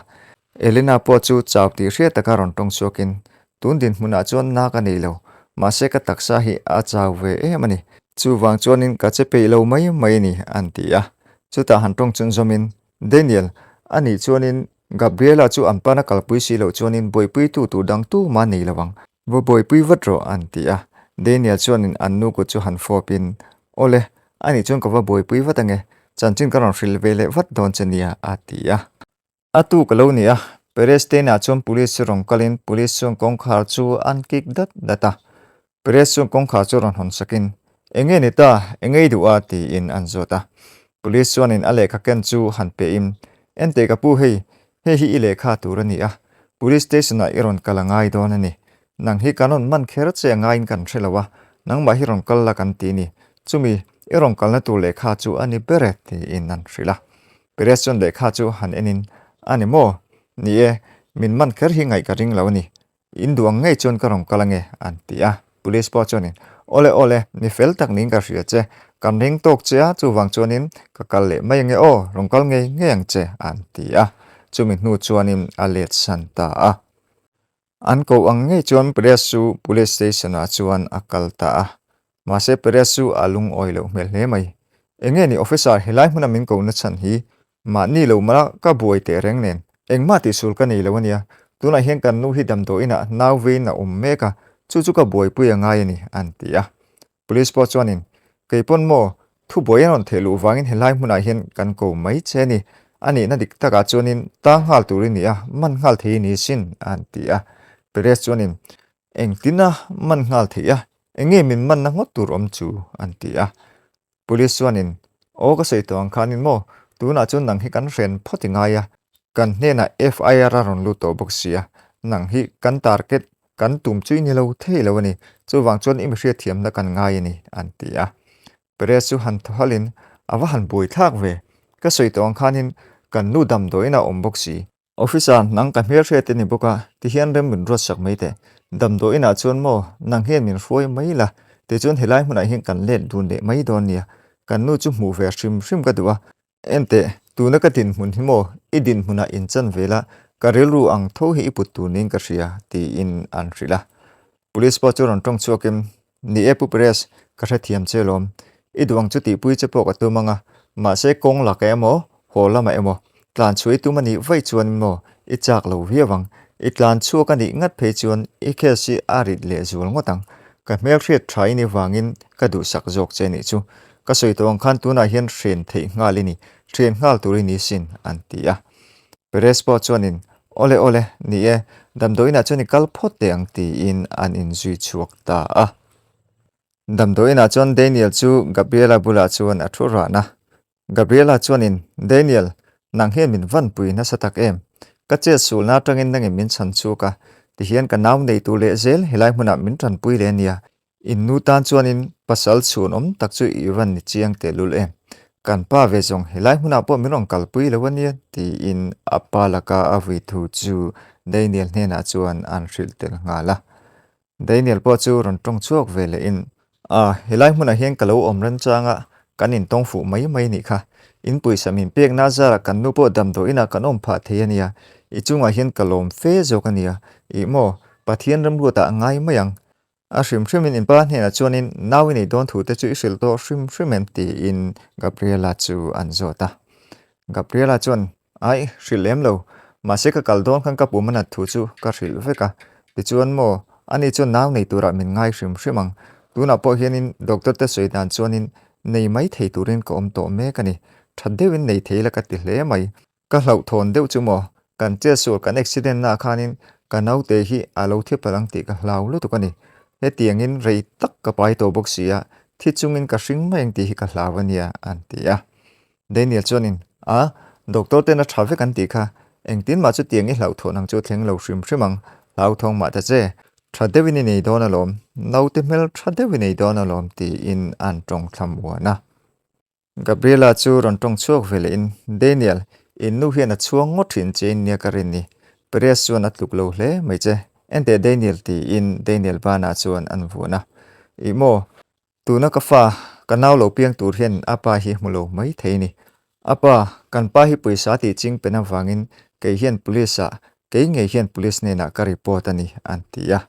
Elena pawh chu chau tih hriat taka rawn tawng chhuakin, Tun dinhmunah chuan na ka nei lo, mahse ka taksa hi a chau ve em a ni. Chuvang chuanin ka che peih lo mai mai a ni, an ti a. Chutah han tawng chun zawmin, Daniel, anih chuanin Gabriela chu an pana kalpui si loh chuanin buaipuitu tur dang tumah nei lo ang. Va buaipui vat rawh, an ti a. Daniel chuanin an nu kut chu han fawpin, Awle, anih chuan ka va buaipui vat ange, chanchin ka rawn hrilh ve leh vat dawn che nia, a ti a. A tu ka lo ni a, Perez Tena chuan police chu rawn kalin police chuan kawngkhar chu an kik dat dat a. Perez chuan kawngkhar chu rawn hawn sakin, Enge ni ta, enge i duh a? tiin an zawt a. Police chuanin a lehkha ken chu han pehin, Enteh ka pu hei, hei hi i lehkha tur a ni a, police station ah i rawn kal a ngai dawn a ni. Nang hi kan rawn man kher che a ngaiin kan hre lo a, nangmah hi rawn kal la kan ti ni. Chumi, i rawn kalna tur lehkha chu a ni ber e, tiin an hrilh a. Perez chuan lehkha chu han enin, A ni maw? Ni e, min man kher hi ngaih ka ring lo a ni. In duh ang ngei chuan ka rawn kal ange, an ti a. Police pawh chuanin, Awle awle, mi fel tak niin ka hria che. Kan ring tawk che a, chuvang chuanin ka kal leh mai ange aw, rawn kal ngei ngei ang che, an ti a. Chumi hnu chuanin a let san ta a. An koh ang ngei chuan Perez chu Police Station ah chuan a kal ta a. Mahse Perez chu a lungawi loh hmel hle mai. Enge ni officer helai hmuna min ko na chhan hi mahni lo mala ka buai teh reng nen engmah tihsul ka nei lo ania. Tunah hian kan nu hi damdawiin ah nau vein a awm mek a, chu chu ka buaipui a ngai a ni an ti a. Police pawh chuanin, Kei pawn maw, thubuai an rawn theih luh vangin helai hmunah hian kan ko mai che a ni. A nihna dik takah chuanin tang nghal tur i ni a, man nghal thei i ni sin, a han ti a. Perez chuanin, Engtin a man nghal theih a, enge min manna ngawt tur awm chu? an ti a. Police chuanin, Aw ka sawi tawh ang khanin maw, tunah chuan nang hi kan hren phawt i ngai a, kan hnenah FIR a rawn lut tawh bawk si a, nang hi kan target kan tum chu i ni lo thei lo a ni, chuvang chuan i mihriat thiamna kan ngai a ni, an ti a. Perez chu han thaw halhin, A va han buai thlak ve, ka sawi tawh ang khanin kan nu damdawiin a awm bawk si. Officer, nang ka hmelhriat i ni bawk a, tihian rem min ruat sak mai teh. Damdawi inah chuan maw, nang hian min hruai mai la, tichuan helai hmunah hian kan let dun leh mai dawn nia. Kan nu chu hmuh ve hrim hrim ka duh a. Enteh, tuna ka dinhmun hi maw, i dinhmunah inchan ve la, ka rilru ang tho hi i put tur niin ka hria, tiin an hrilh a. Police pawh chu rawn tawng chhuakin, Ni e Pu Perez, ka hrethiam che lawm. I duh ang chu tihpui che pawh ka tum ang a, mahse kawng lakah emaw, haw lamah emaw, tlan chhuah i tum a nih vaih chuan maw i chak lo viau ang. I tlan chhuak a nih ngat phei chuan i case hi a rit leh zual ngawt ang. Ka hmelhriat tha i nih vangin ka duhsak zawk che nih chu. Ka sawi tawh ang khan tunah hian hren theih nghal i ni, hren nghal tur i ni sin, an ti a. Perez pawh chuanin, Awle awle, ni e, damdawiinah chuan i kal phawt teh ang tiin an inzui chhuak ta a. Damdawiinah chuan Daniel chu Gabriela bulah chuan a thu ran a. Gabriela chuanin, Daniel, nang hian min vanpui nasa tak em? Ka chet sulna atangin nangin min chhan chhuak a, tihian ka nau neitu leh zel helai hmunah min tanpui leh ania. In nu tan chuanin pasal chhun awm tak chu i van ni chiang tehlul em? Kan pa ve zawng helai hmunah pawh min rawn kalpui lo ania tiin a pa laka a vui thu chu Daniel hnenah chuan an hrilh tel nghal a. Daniel pawh chu rawn tawng chhuak ve lehin, A, helai hmunah hian ka lo awm remchang a, kan intawng fuh mai mai nih kha. In pawisa min pekna zarah kan nu pawh damdawiinah kan awm phah thei ania, i chungah hian ka lawm fe zawk ania, ih maw, Pathian remruatah a ngai mai ang. A hrim hrimin in pa hnenah chuanin nau i nei dawn thu te chu i hrilh tawh hrim hrim em tiin Gabriela chu an zawt a. Gabriela chuan, Aih, hrilh lem lo. Mahse ka kal dawn khan ka pum a nat thu chu ka hrilh vek a. Tichuan maw, ani chuan nau nei turah min ngai hrim hrim ang. Tunah pawh hianin doctor te sawi dan chuanin nei mai thei turin ka awm tawh mek a ni. Tha deuhin nei thei la ka ti hle mai. Ka hlauhthawn deuh chu maw? Kan chetsual kan accident na khanin ka naute hi a lo thi palh ang tih ka hlau lutuk a ni. Hetiangin rei tak ka pai tawh bawk si a, thi chungin ka hring mai ang tih hi ka hlau a nia, an ti a. Daniel chuanin, A, doctor ten a tha vek an tih kha, engtin mah chutiang i hlauhthawn ang chu a thleng lo hrim hrim ang, hlauthawng mah ta che, tha deuhin i nei dawn alawm, naute hmel tha deuh i nei dawn alawm tiin an tawng thlamuan a. Gabriela chu rawn tawng chhuak ve lehin, Daniel, in nu hian a chhuang ngawt thin che in nia ka rin ni. Perez chuan a tluk lo hle mai che. Enteh Daniel tiin Daniel banah chuan an vuan a. Ih maw, tuna ka fa, ka nau lo piang tur hian a pa hi hmu lo mai thei ni. A pa, kan pa hi pawisa tih ching pen avangin kei hian police ah, kei ngei hian police hnenah ka report a ni, an ti a.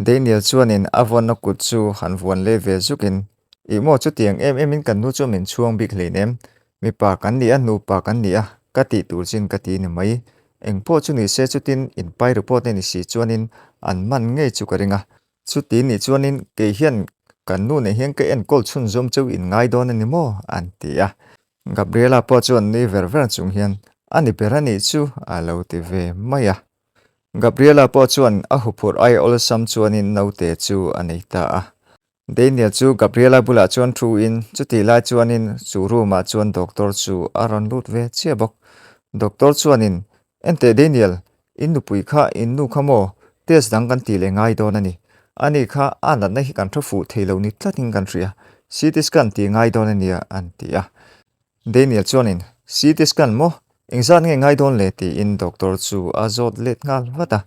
Daniel chuanin a vawnna kut chu han vuan leh ve zukin, Ih maw chutiang em emin kan nu chu min chhuang bik hlein em? Mipa kan ni a, nupa kan ni a, ka tih tur chin ka ti ni mai. Eng pawh chu ni se chutin inpai report a ni si chuanin an man ngei chu ka ring a. Chuti nih chuanin kei hian kan nu nen hian ka enkawl chhunzawm cheu in ngai dawn a ni maw? an ti a. Gabriela pawh chuan nui ver ver chung hian a ni ber a nih chu a lo ti ve mai a. Gabriela pawh chuan a huphurh ai awlsam chuanin naute chu a nei ta a. Daniel chu Gabriela bulah chuan thu in chutih lai chuanin chu room ah chuan doctor chu a rawn lut ve chiah bawk. Doctor chuanin, Enteh Daniel, in nupui kha in nu kha maw? Test dang kan tih leh ngai dawn a ni. Ani kha a natna hi kan tha fuh thei lo ni tlatin kan hria. CT scan tih ngai dawn a nia an ti a. Daniel chuanin, CT scan maw? Engzat nge ngai dawn le? tiin doctor chu a zawt let nghal vat a.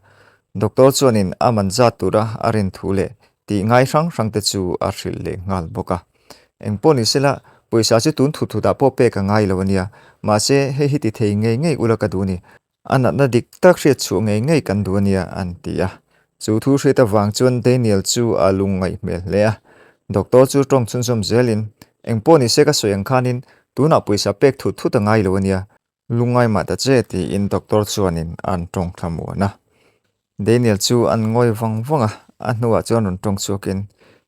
Doctor chuanin a man zat tura a rin thu leh tih ngai hrang hrang te chu a hrilh leh nghal bawk a. Eng pawh ni sela, pawisa chu tun thut thutah pawh pek a ngai lo a nia. Mahse, hei hi ti thei ngei ngei ula ka duh a ni. A natna dik tak hriat chhuah ngei ngei kan duh a nia, an ti a. Chu thu hriat avang chuan Daniel chu a lungngaih hmel hle a. Doctor chu tawng chhunzawm zelin, Eng pawh ni se ka sawi ang khanin tunah pawisa pek thut thut a ngai lo a nia. Lungngai mah ta che, tiin doctor chuanin an tawng thla muan a. Daniel chu an ngawi vang vang a, a hnuah chuan rawn tawng chhuakin,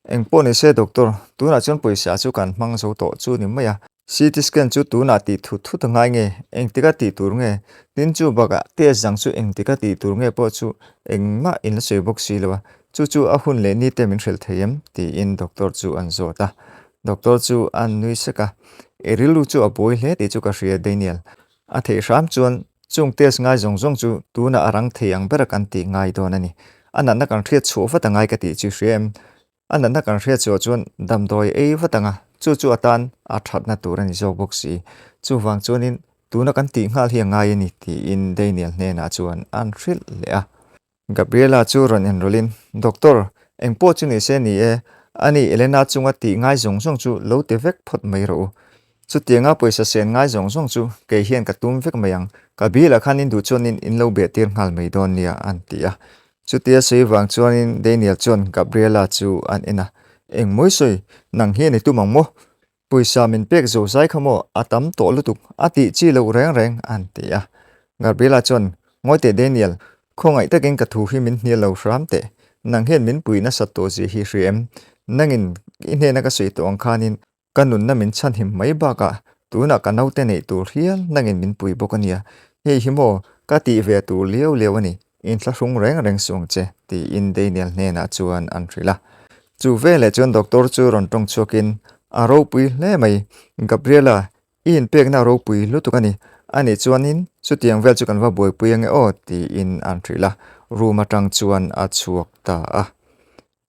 Eng pawh ni se doctor, tunah chuan pawisa chu kan hmang zo tawh chu ni mai a. CT scan chu tunah tih thut thut a ngai nge, engtika tih tur nge? Tin chu bakah test dang chu engtika tih tur nge pawh chu engmah in la sawi bawk si lo a, chu chu a hun leh ni te min hrilh thei em? tiin doctor chu an zawt a. Doctor chu a nui sek a, I rilru chu a buai hle tih chu ka hria Daniel. A theih hram chuan chung test ngai zawng zawng chu tunah a rang thei ang bera kan tih ngai dawn a ni. A natna kan hriat chhuah vat a ngai ka tih chu i hria em? A natna kan hriat chhuah chuan damdawi ei vat ang a, chu chu atan a thatna tur a ni zawk bawk si. Chuvang chuanin tuna kan tih nghal hi a ngai a ni tiin Daniel hnenah chuan an hrilh leh a. Gabriela chu rawn enrawlhin, Doctor, eng pawh chu ni se ni e, ani Elena chunga tih ngai zawng zawng chu lo ti vek phawt mai rawh u. Chutianga pawisa sen ngai zawng zawng chu kei hian ka tum vek mai ang, ka bilah khan in duh chuanin in lo beh tir nghal mai dawn nia, an ti a. Chutia sawi vang chuanin Daniel chuan Gabriela chu an en a, Engmawi sawi, nang hian i tum ang maw? Pawisa min pek zo zai kha maw a tam tawh lutuk a tih chi loh reng reng an ti a. Gabriela chuan, Ngawi teh Daniel, khawngaih takin ka thu hi min hnial lo hram teh. Nang hian min pui nasat tawh zia hi hria em? Nangin i hnena ka sawi tawh ang khanin ka nunna min chhanhim mai bakah tunah ka naute neih tur hial nangin min pui bawk a nia. Hei hi maw ka tih ve tur liau liau a ni. Inthlahrung reng reng suh ang che, tiin Daniel hnenah chuan an hrilh a. Chu veleh chuan doctor chu rawn tawng chhuakin, A ropui hle mai, Gabriela, i inpekna a ropui lutuk a ni. Anih chuanin chutiang vel chu kan va buaipui ange aw, tiin an hrilh a, room atang chuan a chhuak ta a.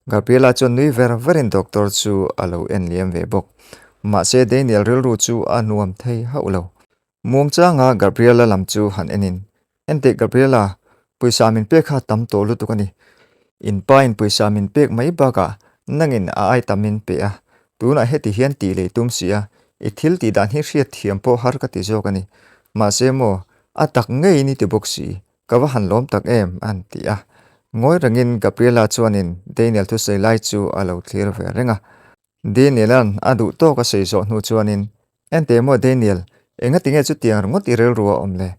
Gabriela chuan nui ver verin doctor chu a lo en liam ve bawk. Mahse Daniel rilru chu a nuam thei hauh lo. Muangchanga Gabriela lam chu han enin, Enteh Gabriela, pawisa min pek kha tam tawh lutuk a ni. In pa in pawisa min pek mai bakah nangin a ai tam min pe a, tunah heti hian tih lei tum si a, i thil tih dan hi hriat thiam pawh har ka ti zawk a ni. Mahse maw, a tak ngeiin i ti bawk si, ka va han lawm tak em, an ti a. Ngawi rengin Gabriela chuanin Daniel thusawi lai chu a lo thlir ve reng a. Daniel-a'n a duh tawk a sawi zawh hnu chuanin, Enteh maw Daniel, engati nge chutiang ringawt i rilru a awm le?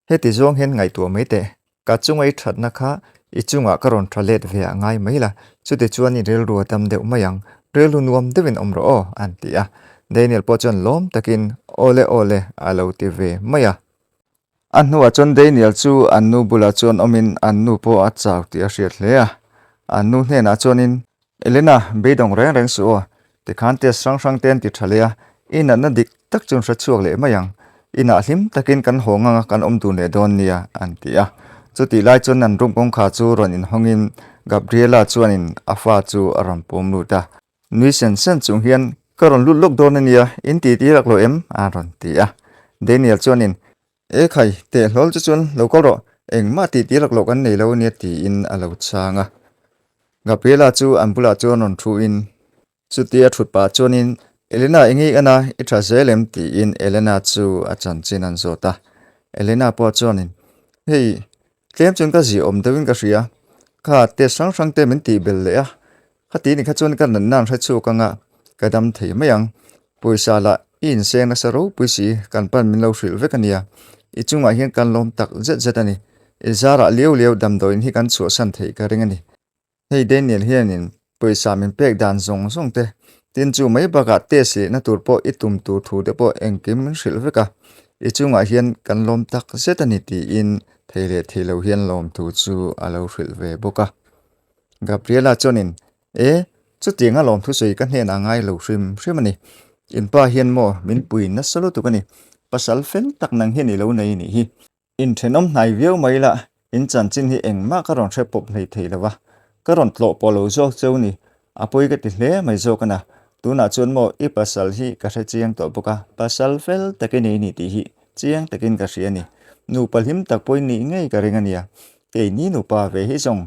Heti zawng hian ngaihtuah mai teh, ka chunga i thatna kha i chungah ka rawn tha let ve a ngai mai la, chuti chuan i rilru a dam deuh mai ang, rilru nuam deuhin awm rawh aw, an ti a. Daniel pawh chuan lawm takin, Awle awle, a lo ti ve mai a. A hnuah chuan Daniel chu an nu bulah chuan awmin an nu pawh a chau tih a hriat hle a. An nu hnenah chuanin, Elena, beidawng reng reng suh aw, tikhan test hrang hrang te an ti tha leh a, i natna dik tak chu an hre chhuak leh mai ang. Inah hlim takin kan haw ngang a, kan awm dun leh dawn nia, an ti a. Chutih lai chuan an room kawngkhar chu rawn inhawngin Gabriela chuanin a fa chu a rawn pawm lut a. Nui sen sen chung hian, Ka rawn lut lawk dawn a nia, in ti ti rak lo em? a rawn ti a. Daniel chuanin, E khai, teh hlawl chu chuan lo kal rawh, engmah ti ti rak loh kan nei lo a nia tiin a lo chhang a. Gabriela chu an bulah chuan rawn thuin, Chutia thut pah chuanin, Elena i ngei ana, i tha zel em? tiin Elena chu a chanchin an zawt a. Elena pawh chuanin, Hei, tlem chuan ka ziahawm deuhin ka hria, kha test hrang hrang te min tih belh leh a, Khati ni kha chuan ka natna an hre chhuak anga ka dam thei mai ang. Pawisa lah I inseng nasa ropui si, kan pan min lo hrilh vek a nia. I chungah hian kan lawm tak zet zet a ni. I zarah liau liau damdawiin hi kan chhuahsan theih ka ring a ni. Hei Daniel hianin pawisa min pek dan zawng zawng te, tin chu mai bakah test lehna tur pawh i tum tur thu te pawh engkim min hrilh vek a, i chungah hian kan lawm tak zet a ni tiin thei leh thei lo hian lawmthu chu a lo hrilh ve bawk a. Gabriela chuanin, E, chutianga lawmthu sawi ka hnenah ngai lo hrim hrim a ni. In pa hian maw min pui nasa lutuk a ni. Pasal fel tak nang hian i lo nei nih hi. Inthenawm hnai viau mai la, in chanchin hi engmah ka rawn hre pawp hlei thei lo va, ka rawn tlawh pawh lo zawk cheu ni, a pawi ka ti hle mai zawk a na. Tunah chuan maw i pasal hi ka hre chiang tawh bawk a, pasal fel takin i ni tih hi chiang takin ka hria a ni. Nupa hlim tak pawhin nih ngei ka ring a nia, keini nupa ve hi zawng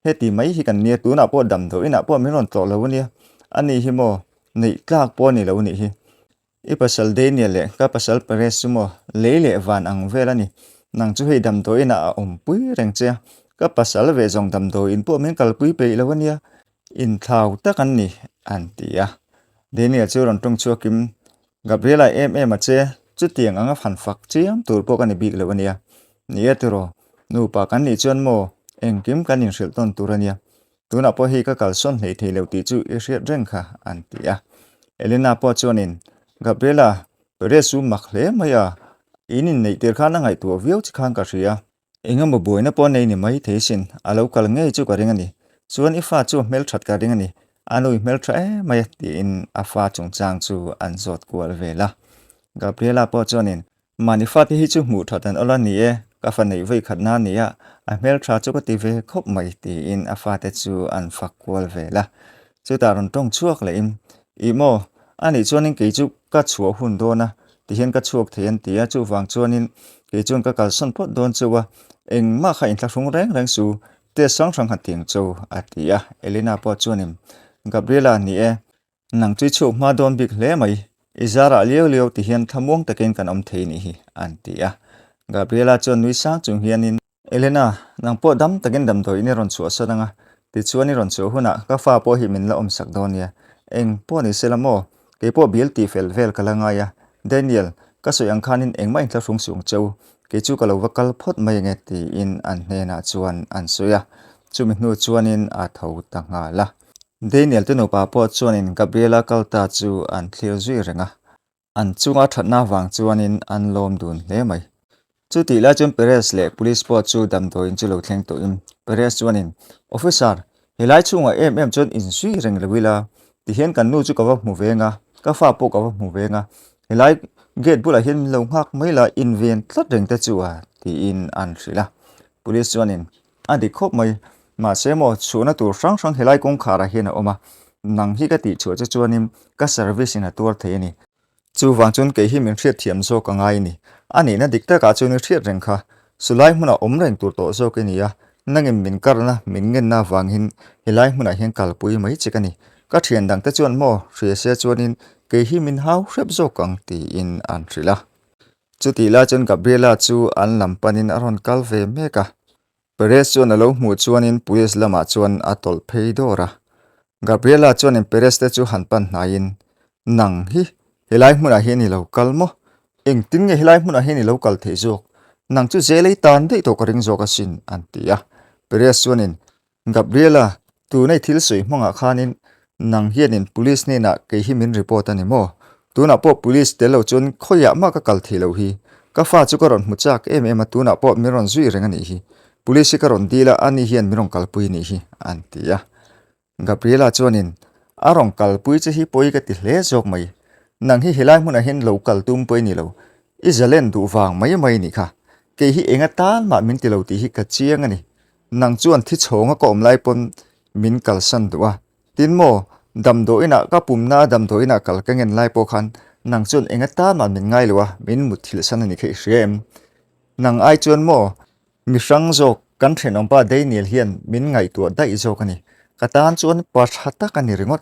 heti mai hi kan nia, tunah pawh damdawi inah pawh min rawn tlawh lo a nia, ani hi maw neih tlak pawh a ni lo nih hi. I pasal Daniel leh ka pasal Perez chu maw lei leh van ang vel a ni. Nang chu hei damdawiin ah a awmpui reng che a, ka pasal ve zawng damdawiin pawh min kalpui peih lo a nia, inthlau tak an ni, an ti a. Daniel chu rawn tawng chhuakin, Gabriela em em a che, chutiang anga han fak chiam tur pawh ka ni bik lo a nia. Ni e tiraw, nupa kan nih chuan maw engkim kan inhrilh tawn tur a nia. Tunah pawh hei ka kalsawn hlei thei lo tih chu i hriat reng kha, an ti a. Elena pawh chuanin, Gabriela, Perez chu mak hle mai a, in inneih tir khan a ngaihtuah viau che khan ka hria. Engemaw buaina pawh nei ni mai thei sin, a lo kal ngei chu ka ring a ni. Chuan i fa chu a hmelthat ka ring a ni, a nui hmeltha em mai a, tiin a fa chungchang chu an zawt kual vel a. Gabriela pawh chuanin, Mahni fate hi chu hmuh that an awla ni e, ka fa neih vawi khatna a ni a, a hmeltha chu ka ti ve khawp mai tiin a fate chu an fak kual vel a. Chutah rawn tawng chhuak lehin, Ih maw, a nih chuanin kei chu ka chhuah hun dawn a, tihian ka chhuak thei an ti a, chuvang chuanin kei chuan ka kalsawn phawt dawn cheu a, engmah kha inthlahrung reng reng su, test hrang hrang han tiang cheu a ti a. Elena pawh chuanin, Gabriela ni e, Nang chu i chhuak hma dawn bik hle mai, i zarah liau liau ti hian thlamuang takin kan awm thei nih hi, an ti a. Gabriela chuan nui sang chung hianin, Elena, nang pawh dam takin damdawiin i rawn chhuahsan ang a, tichuan i rawn chhuah hunah ka fa pawh hi min la awmsak dawn nia. Eng pawh ni sela maw, kei pawh bial tih fel vel ka la ngai a. Daniel, ka sawi ang khanin engmah inthlahrung suh ang cheu, kei chu ka lo va kal phawt mai ange, tiin an hnenah chuan an sawi a. Chumi hnu chuanin a tho ta nghal a. Daniel te nupa pawh chuanin Gabriela kal ta chu an thlir zui reng a, an chunga thatna vang chuanin an lawm dun hle mai. Chutih lai chuan Perez leh police pawh chu damdawiin chu lo thleng tawhin Perez chuanin, Officer, helai chhungah em em chuan inzui reng lo ila, tihian kan nu chu ka va hmu veng a, ka fa pawh ka va hmu veng a, helai gate bulah hian min lo nghak mai la, inven tlat reng te chu a, tiin an hrilh a. Police chuanin, A dik khawp mai. Mahse maw, chhuahna tur hrang hrang helai kawngkharah hian a awm a, nang hi ka tih chhuah che chuanin ka service in a tuar thei a ni. Chuvang chuan kei hi min hriatthiam zawk a ngai a ni. A nihna dik takah chuan i hriat reng kha. Sulai hmunah awm reng tur tawh zawk i ni a, nangin min karna, min ngenna avangin helai hmunah hian kalpui mai che ka ni. Ka thian dangte chuan maw, hria se chuanin kei hi min hau hrep zawk ang tiin an hrilh a. Chutih lai chuan Gabriela chu an lam panin a rawn kal ve mek a. Perez chuan a lo hmuh chuanin police lamah chuan a tawlh phei dawr a. Gabriela chuanin Perez te chu han pan hnaiin, Nang hi helai hmunah hian i lo kal maw? Engtin nge helai hmunah hian i lo kal theih zawk? Nang chu zel ei tan daih tawh ka ring zawk asin, an ti a. Perez chuanin, Gabriela, tunei thil sawi hmangah khanin nang hianin police hnenah kei hi min report a ni maw? Tunah pawh police tel lo chuan khawiah mah ka kal thei lo hi. Ka fa chu ka rawn hmu chak em em a, tunah pawh min rawn zui reng a nih hi. Police hi ka rawn dil a, ani hian min rawn kalpui a nih hi, an ti a. Gabriela chuanin, A rawn kalpui che hi pawi ka ti hle zawk mai. Nang hi helai hmunah hian lo kal tum pawh i ni lo. I zalen duh vang mai mai a nih kha. Kei hi enga tan mah min ti lo tih hi ka chiang a ni. Nang chuan thi chhawnga ka awm lai pawn min kalsan duh a, tin maw, damdawiinah ka pumna a damdawiinah kal ka ngen lai pawh khan nang chuan eng atan mah min ngai lo a, min mut thilhsan a ni kha i hria em? Nang ai chuan maw, mi hrang zawk kan thenawmpa Daniel hian min ngaihtuah daih zawk a ni, ka tan chuan pa tha tak a ni ringawt.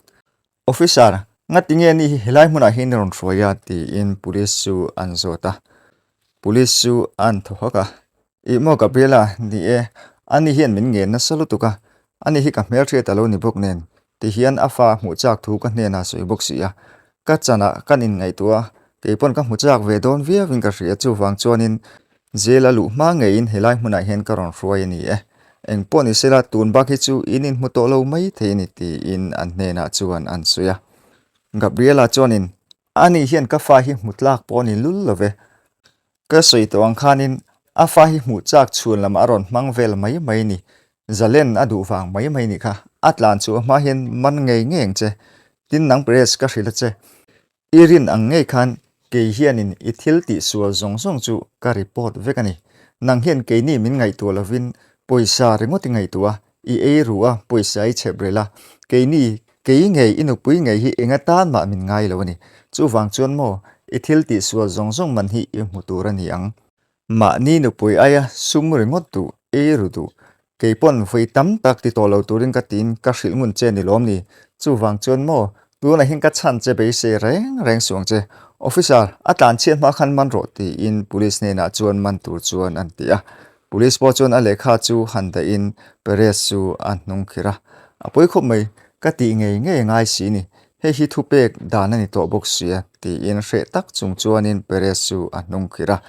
Officer, ngati nge ni hi helai hmunah hian i rawn hruai a? tiin police chu an zawt a. Police chu an thaw hawk a, Ih maw Gabriela, ni e, ani hian min ngen nasa lutuk a, ani hi ka hmelhriat a lo ni bawk nen, ti hian a fa hmuh chak thu ka hnenah sawi bawk si a, ka chanah kan inngaihtuah a, Kei pawn ka hmu chak ve dawn viauin ka hria chuvang chuanin jail a luh hma ngeiin helai hmunah hian ka rawn hruai a ni e. Eng pawh ni sela tun bak hi chu in inhmu tawh lo mai thei a ni tiin an hnenah chuan an sawi a. Gabriela chuanin ani hian ka fa hi hmu tlak pawh a ni lul lo ve. Ka sawi tawh ang khanin a fa hi hmuh chak chhun lamah a rawn hmang vel mai mai ni. Zalen a duh vang mai mai nih kha. A tlan chu a hma hian man ngei ngei ang che. Tin nang Perez ka hrilh a che. I rin ang ngei khan kei hianin i thil tih sual zawng zawng chu ka report vek a ni. Nang hian keini min ngaihtuah lovin pawisa ringawt i ngaihtuah a, i ei ru a, pawisa i chhep rel a. Keini, kei ngei, i nupui ngei hi eng atan mah min ngai lo a ni. Chuvang chuan maw, i thil tih sual zawng zawng man hi i hmu tur a ni ang. Mahni nupui aia sum ringawt duh, ei ru duh. Kei pawn vawi tam tak ti tawh lo turin ka tiin ka hrilh ngun che ni lawm ni? Chuvang chuan maw, tunah hian ka chhan che beisei reng reng suang che. Officer, a tlan chhiat hma khan man rawh tiin police hnenah chuan man tur chuan an ti a. Police pawh chuan a lehkha chu han dahin Perez chu a hnung khirh a. A pawi khawp mai, ka tih ngei ngei a ngai si ni. Hei hi thupek dan a ni tawh bawk sia, tiin hreh tak chung chuanin Perez chu a hnung khirh a.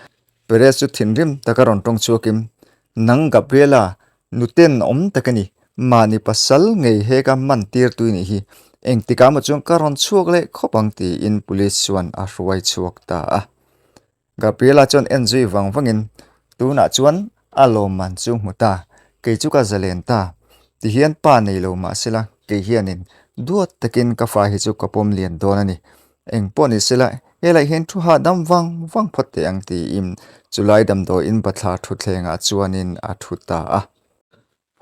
Perez chu thinrim taka rawn tawng chhuakin, Nang Gabriela, nuten awm tak a ni, mahni pasal ngei heka man tir tui nih hi, engtikah maw chuan ka rawn chhuak leh khawp ang tiin police chuan a hruai chhuak ta a. Gabriela chuan en zui vang vangin, Tunah chuan a lawmman chu hmu ta, kei chu ka zalen ta. Tihian pa nei lo mah sela, kei hianin duat takin ka fa hi chu ka pawm lian dawn a ni. Eng pawh ni sela, helaiah hian thu hahdam vang vang phawt teh ang tiin chulai damdawiin bathlar thutthlengah chuanin a thu ta a.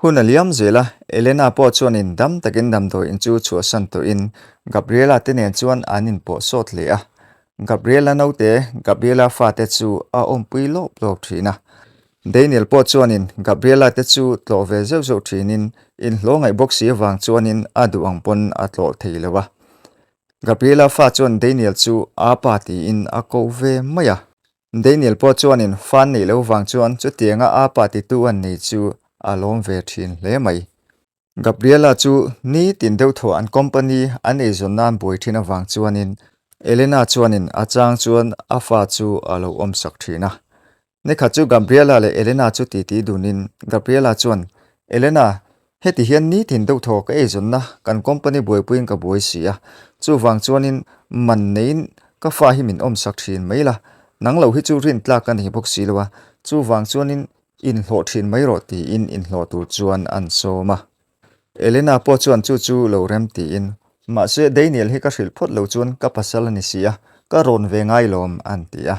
Hun a liam zel a, Elena pawh chuanin dam takin damdawi in chu chhuahsan tawhin Gabriela te nen chuan an inpawh sawt hle a. Gabriela naute, Gabriela fate chu a awmpui lawp lawp thin a. Daniel pawh chuanin Gabriela te chu tlawh ve zeuh zeuh thinin inhlawh ngaih bawk si avang chuanin a duh ang pawn a tlawh thei lo a. Gabriela fa chuan Daniel chu a pa tiin a ko ve mai a. Daniel pawh chuanin fan neih loh vang chuan chutianga a pa titu an nei chu a lawm ve thin hle mai. Gabriela chu nitin deuh thaw an company an eizawn nan buai thin avang chuanin Elena chuanin a chang chuan a fa chu a lo awmsak thin a. Nikhat chu Gabriela leh Elena chu titi dunin Gabriela chuan, Elena, heti hian nitin deuh thaw ka eizawnna kan company buaipuiin ka buai si a, chuvang chuanin man neiin ka fa hi min awmsak thin mai la, nang lo hi chu rintlak ka nei bawk si lo a, chuvang chuanin inhlawh thin mai rawh tiin inhlawh tur chuan an sawm a. Elena pawh chuan chu chu lo rem tiin, Mahse, Daniel hi ka hrilh phawt lo chuan ka pasal a ni si a, ka rawn ve ngai lawm, an ti a.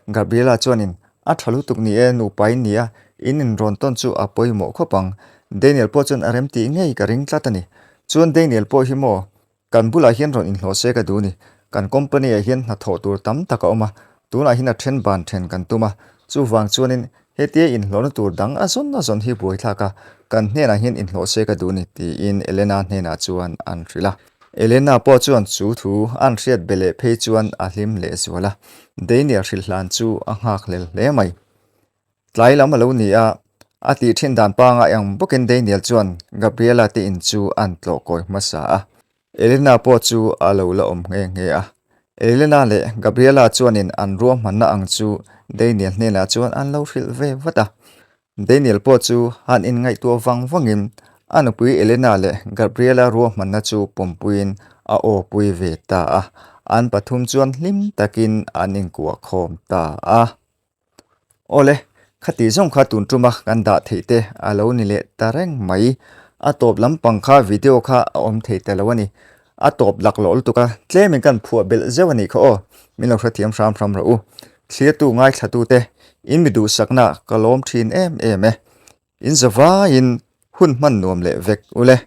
Gabriela chuanin, A tha lutuk ni e, nupa in ni a, in inrawn tawn chu a pawimawh khawp ang. Daniel pawh chuan a rem tih ngei ka ring tlat a ni. Chuan Daniel pawh hi maw, Kan bulah hian rawn inhlawh se ka duh ni. Kan company ah hian hnathawh tur tam tak a awm a, tunah hian a then ban then kan tum a, chuvang chuanin hetia inhlawhna tur dang a zawn a zawn hi buaithlak a, kan hnenah hian inhlawh se ka duh ni tiin Elena hnenah chuan an hrilh a. Elena pawh chuan chu thu an hriat be leh phei chuan a hlim leh zual a, Daniel hrilh hlan chu a nghakhlel hle mai. Tlai lam a lo ni a, a tih thin dan pangai ang bawkin Daniel chuan Gabriela te in chu an tlawh kawi hmasa a, Elena pawh chu a lo la awm nghe nghe a. Elena leh Gabriela chuanin an ruahmanna ang chu Daniel hnenah chuan an lo hrilh ve vat a. Daniel pawh chu han inngaihtuah vang vangin a nupui Elena leh Gabriela ruahmanna chu pawmpuiin a awpui ve ta a, an pathum chuan hlim takin an inkuah khawm ta a. Awle, khati zawng kha tun tuma kan dah theih te a lo ni leh ta reng mai. A tawp lampang kha video kha a awm thei ta lo a ni. A tawp laklawh lutuk a, tlemin kan phuah belh zeuh a nih kha aw. Min lo hrethiam hram hram rawh u. Thlirtu ngaithlatute, in mi duhsakna ka lawm thin em em e. In zavaiin hun hman nuam leh vek ule.